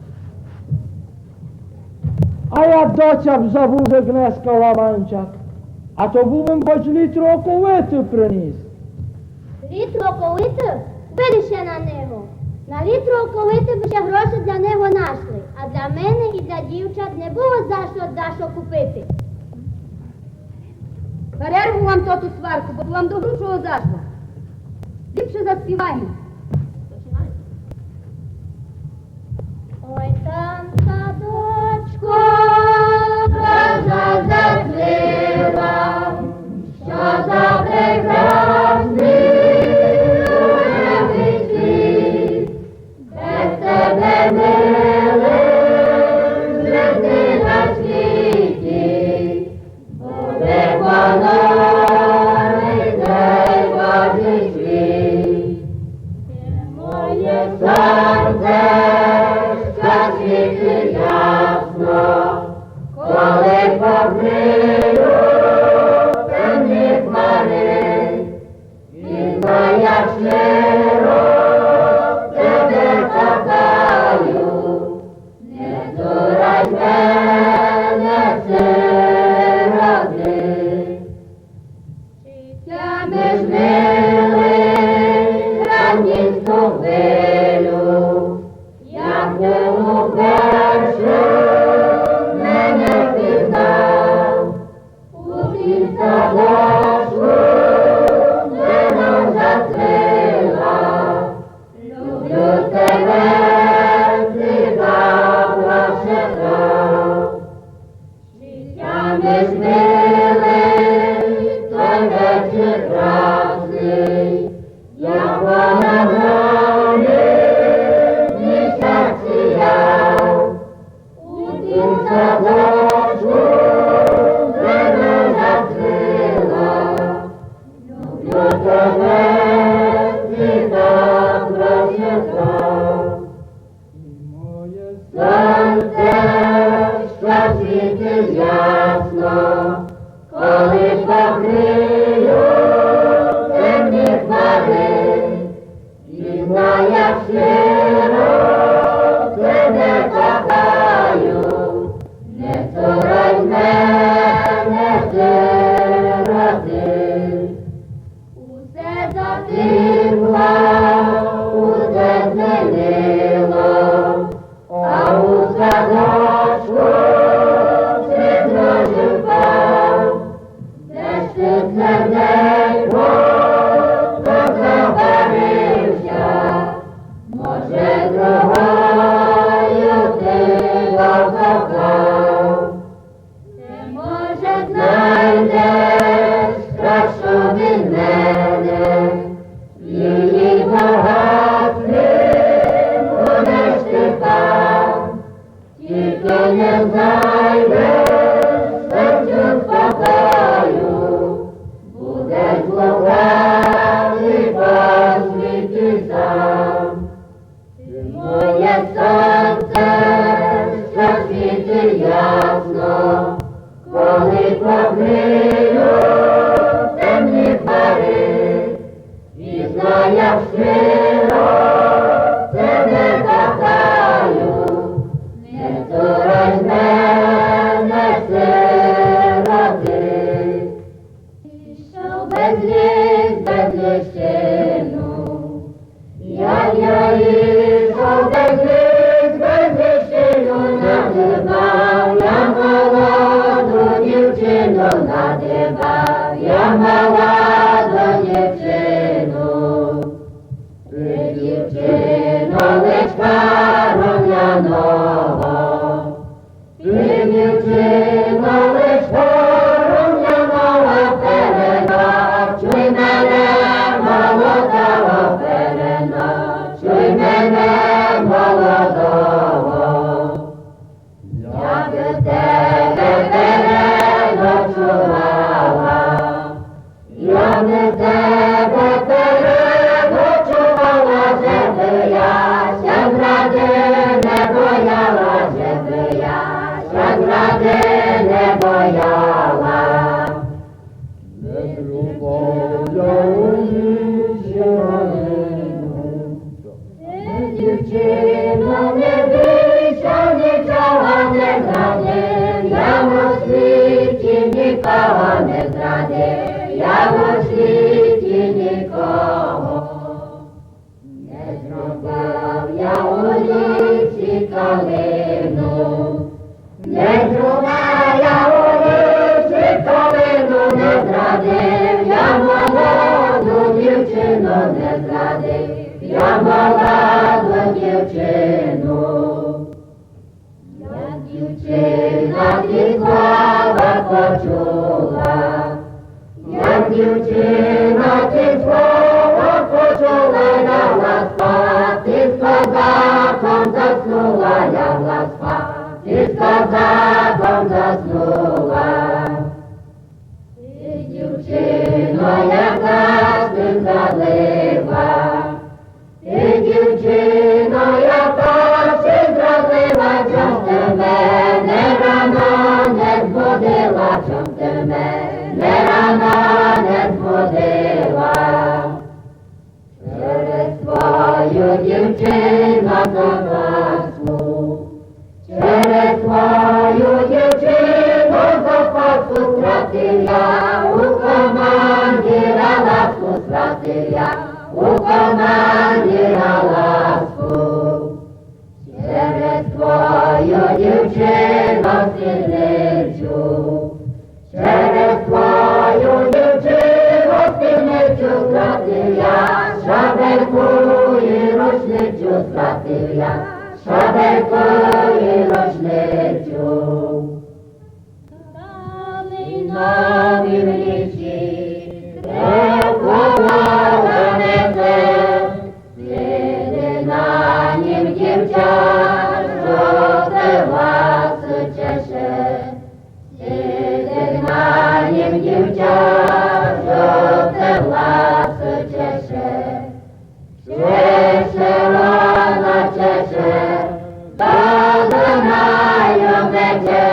А я доця б забув, же гнеска ламанчак. А то бым хоч літр оковиты приніс. Літр оковиты? Видиш ся на него. На літр оковиты бы ся гроші для него нашли, а для мене и для дівчат не было за што дашто купити. Перерву вам тоту сварку, бо вам до грубшого зашла. Ліпше заспівайме. Ой, там садочку роза зацвіла, што за прекрасный рожевый цвіт. Без тебе, милый, жити на світі, бо ти понурий цей Божий світ. ту хвилю, як ти уперше мене пізнав. У тім садочку, де нам зацвіла, люблю тебе, цвіта прощена. Щастя ми ж, милий, той вечір красний, як понад нами місяць сіяв. У тім садочку, де нам зацвіла, люблю тебе, цвіта прощена. І моє сонце, що світить ясно, коли покриють темні хмари, і знай, як щиро тебе кохаю, не цурай мене, сироти. Усе затихло, усе змінило, а у садочку світ зрушив пар. Де ж ти, серденько, хто загубився? Може, другою ти закохав? Ти, може, знайдеш кращу від мене, її багатством будеш ти пан. Тільки не знайдеш серцю спокою, будеш блукати по світі сам. Ти моє сонце, що світить ясно, коли покриють темні хмари. І знай, як щиро тебе кохаю, не цурай мене, сироти. Ішов без ліс, без ліщину, як я ішов без ліс, без ліщину, надибав я молоду дівчину, надибав я молоду дівчину. Ти, дівчино, личка румяного, ти, дівчино, личка румяного, переночуй мене, молодого, переночуй мене, молодого. Я би тебе переночувала, я би тебе переночувала, же би я ся зради не бояла, же би я ся зради не бояла. Не зрубав я у лісі малину. Дівчино, не бійся, нічого не зрадив, я у світі нікого не зрадив, я у світі нікого. Не зрубав я у лісі калину, не зрубав я у лісі калину, не зрадив я молоду дівчину, не зрадив я молоду дівчину. Як дівчина ті слова почула, як дівчина ті слова почула, лягла спати, з козаком заснула, лягла спати, з козаком заснула. Ти, дівчино, яка ти зрадлива, ти, дівчино, яка ти зрадлива, чом ти мене рано не збудила, чом ти мене рано не збудила. Через твою, дівчино, запаску, через твою, дівчино, запаску стратив я у командира ласку, стратив я у командира Стратив я шабельку і рушницю. Стали нові в лісі, де полога несе, сидить на нім дівча, що пила чеше. Сидить на нім дівча, що пила чеше. Чеше вона, чеше, та за нею мече.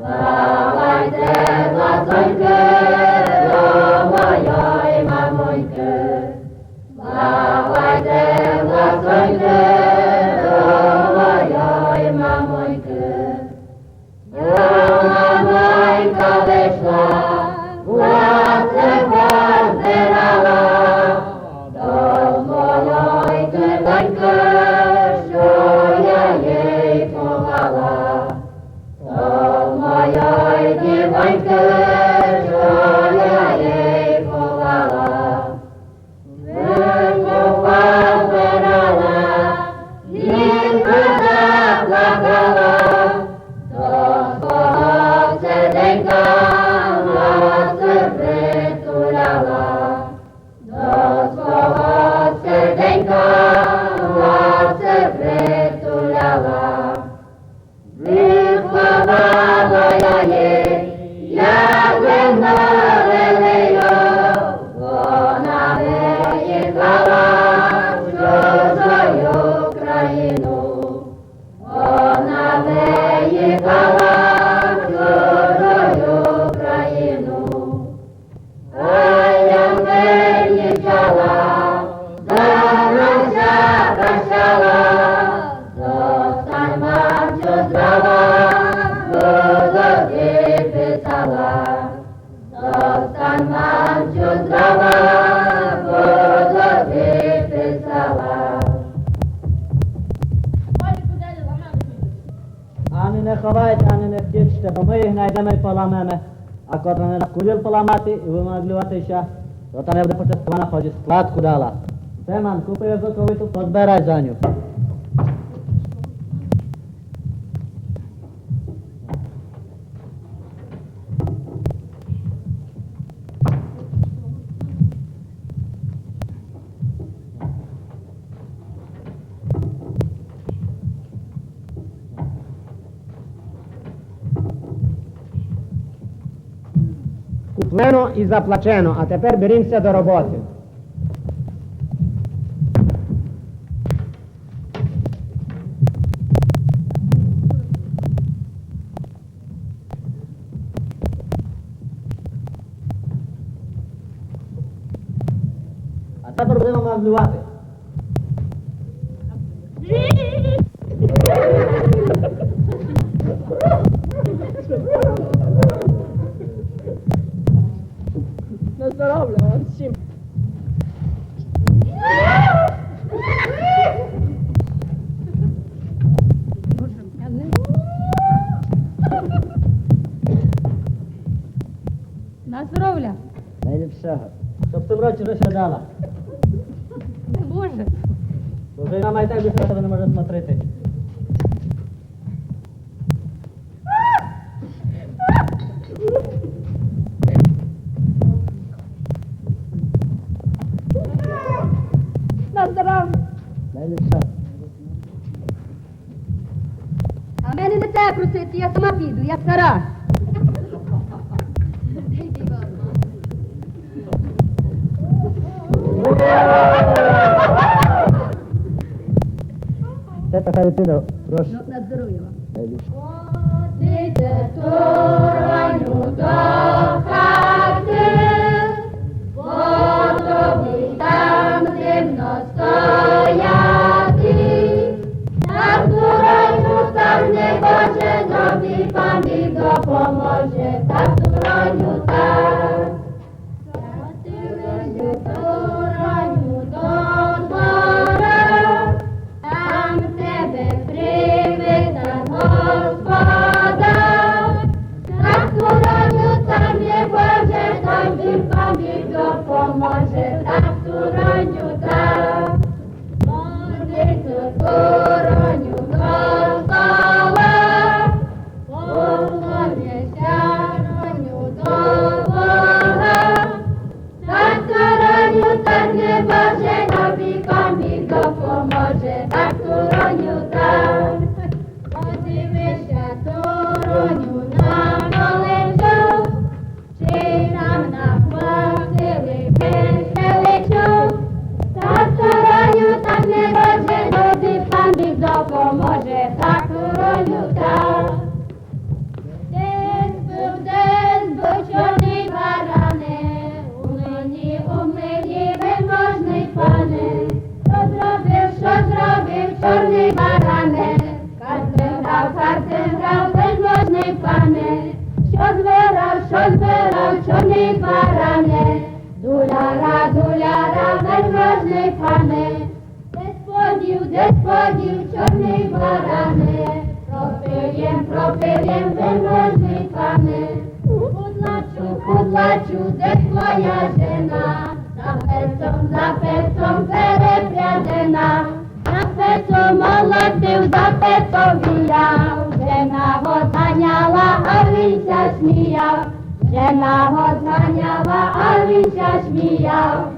Давайте, ласоньки, до моєї мамоньки. Давайте, ласоньки, до моєї мамоньки. Вона майка вийшла, власне позирала, до моєї дівоньки, що я їй ховала, до моєї дівоньки, що я їй ховала. Выкупа вбирала, ненька заплакала, до свого серденька ласти притуляла, до свого серденька ласти притуляла. Виховала я її, як єдну лелею, вона виїхала в чужу країну. Вона виїхала в чужу країну. А я не їхала, за нас прощала, зостань, мамцю, здрава, буду ти писала. Зостань, мамцю, здрава, буду ти писала. Ани не ховайте, ани не втічте, бо мы їх найдеме і поламеме. А котра не дасть куділ поламати і вымаглювати ся, то та не буде почестована, хоч і складку дала. Семан, купуй языковиту, позбирай за ню. Куплено і заплачено, а тепер берім ся до роботы. А тепер будеме маглювати. На здоров'я вам всім. На здоров'я. Найліпшого. Щоб ти в році вже ся дала. Боже. Бо вже нам і так більше не може смотрити. На здоров'я. Найліпшого. А мене не треба просити, я сама піду, я стара. Це така дитина, прошу. Ну, на здоров'я вам. Водите туроню до хати, бо тобі там зимно стояти. Так, туроню, так, небоже, тобі пан Біг допоможе, так, туроню, так. Туроню, туроню, до двора, там тебе прийме господар. Так, туроню, там Де твої чорні бараны, пропив єм, пропив єм, вельможный пане. Кудлачу, кудлачу, де твоя жена? За пецом, за пецом перепрядена. За пецом молотив, за пецом віяв. Жена го заняла, а він ся сміяв. Жена го заняла, а він ся сміяв.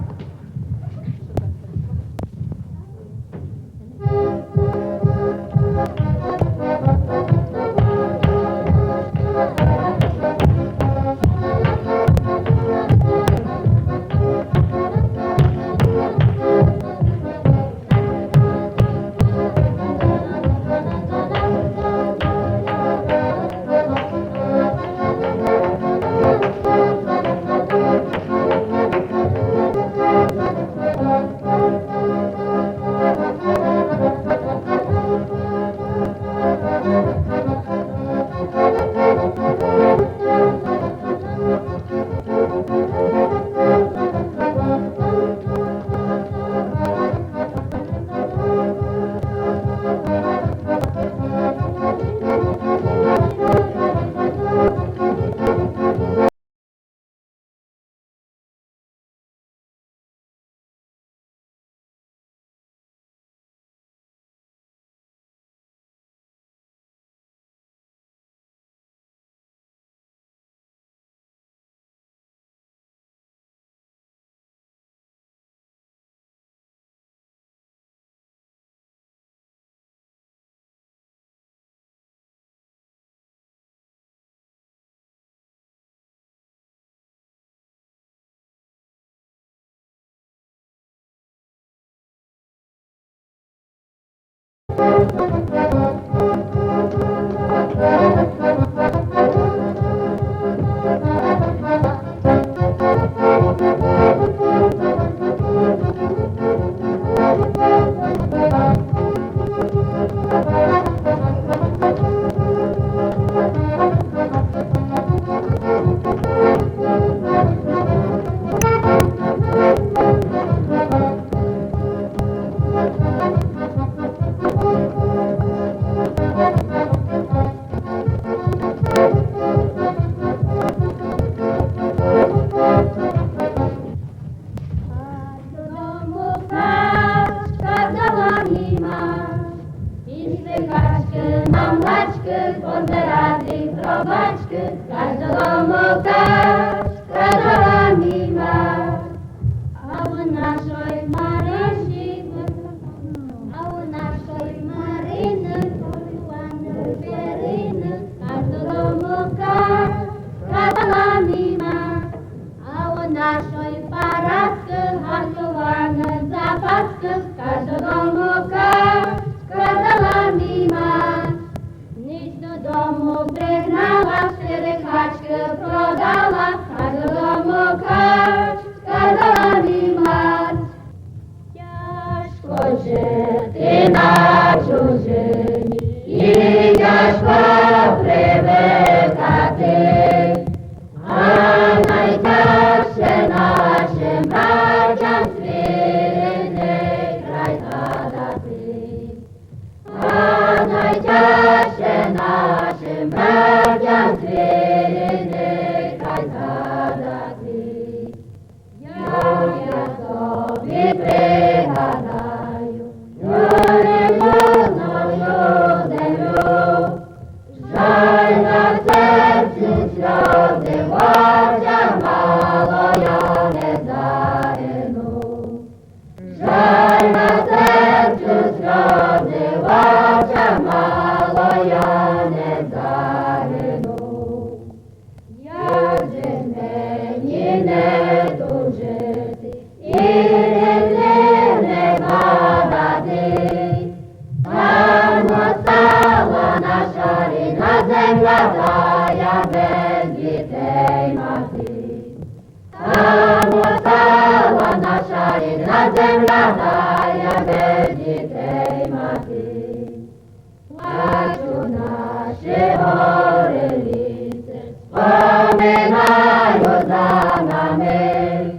Додому качка взяла мій мать, пішли качкы на млечкы позбирати гробачкы, качка додому качка взяла мій мать. А у нашой Маринчик, а у нашой Марины, Марины, качка додому качка взяла мій мать. А у нашой Параскы гартовані запаскы, качка додому качка взяла мій мать. Ніч додому пригнала, штыри качкы продала, качка додому качка взяла мій мать. Тяжко жити на чужині, і тяжко привыкати. А найтяжче нашым братям свій рідный край згадати. А найтяжче нашым братям свій рідный край згадати. Як я собі пригадаю рідну нашу землю, жаль на серцю, сльозы в очах, мало я не загину. Жаль на серцю, сльозы в очах, мало я не загину. Як же мені не тужити і рідных не згадати. Там остала наша рідна земля, тая без дітей мати. Там остала наша рідна земля, тая без дітей мати. Плачуть наші горы, лісы, споминають за нами.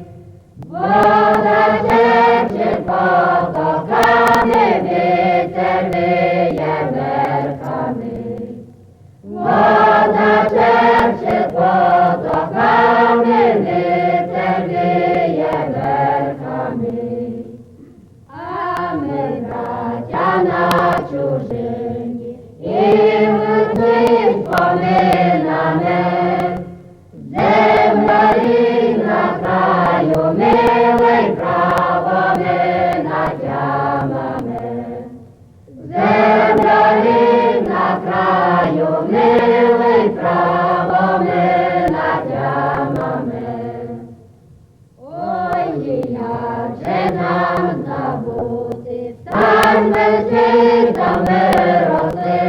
Вода шепче потоками, чужині, і ледве поминаме. Земля рідна, краю милый, право ми натямаме. Земля рідна, краю милый, право ми натямаме. Ой, як же нам забути стан великий, де ми росли.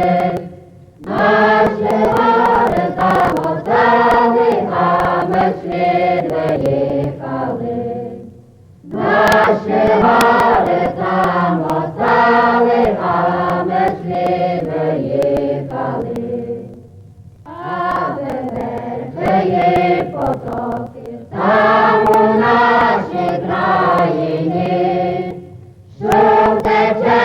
Наші гори там остали, а ми вслід виїхали. Наші гори там остали, а ми вслід виїхали. А тепер же є потоки там у нашій країні. Шум тече,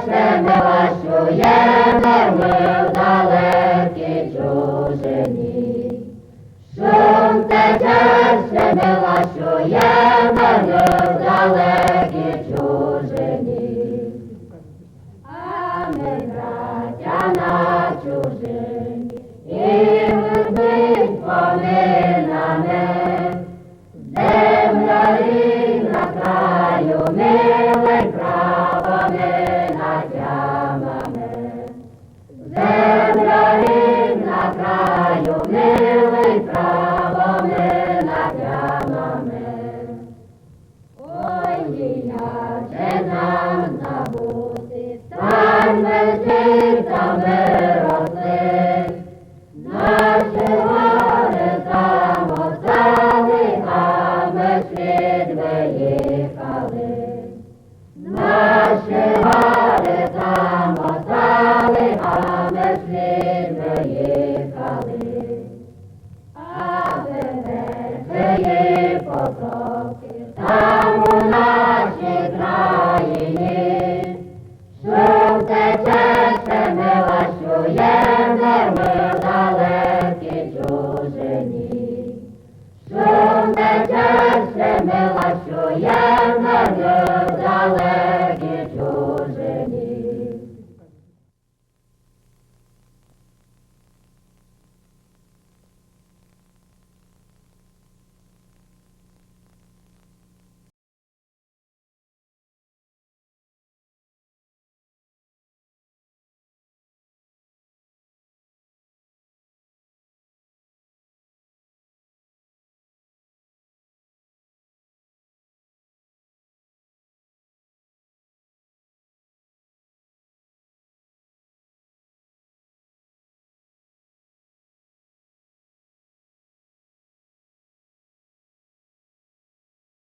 ще ми лащуєме ми в далекій чужині. Шум тече, ще ми лащуєме ми в далекій чужині. А ми, браття, на чужині, і ледве поминаме. Земля рідна, краю милый, право ми натямаме. Земля рідна, краю милый, право ми натямаме. Ой, як же нам забути стан великий, де ми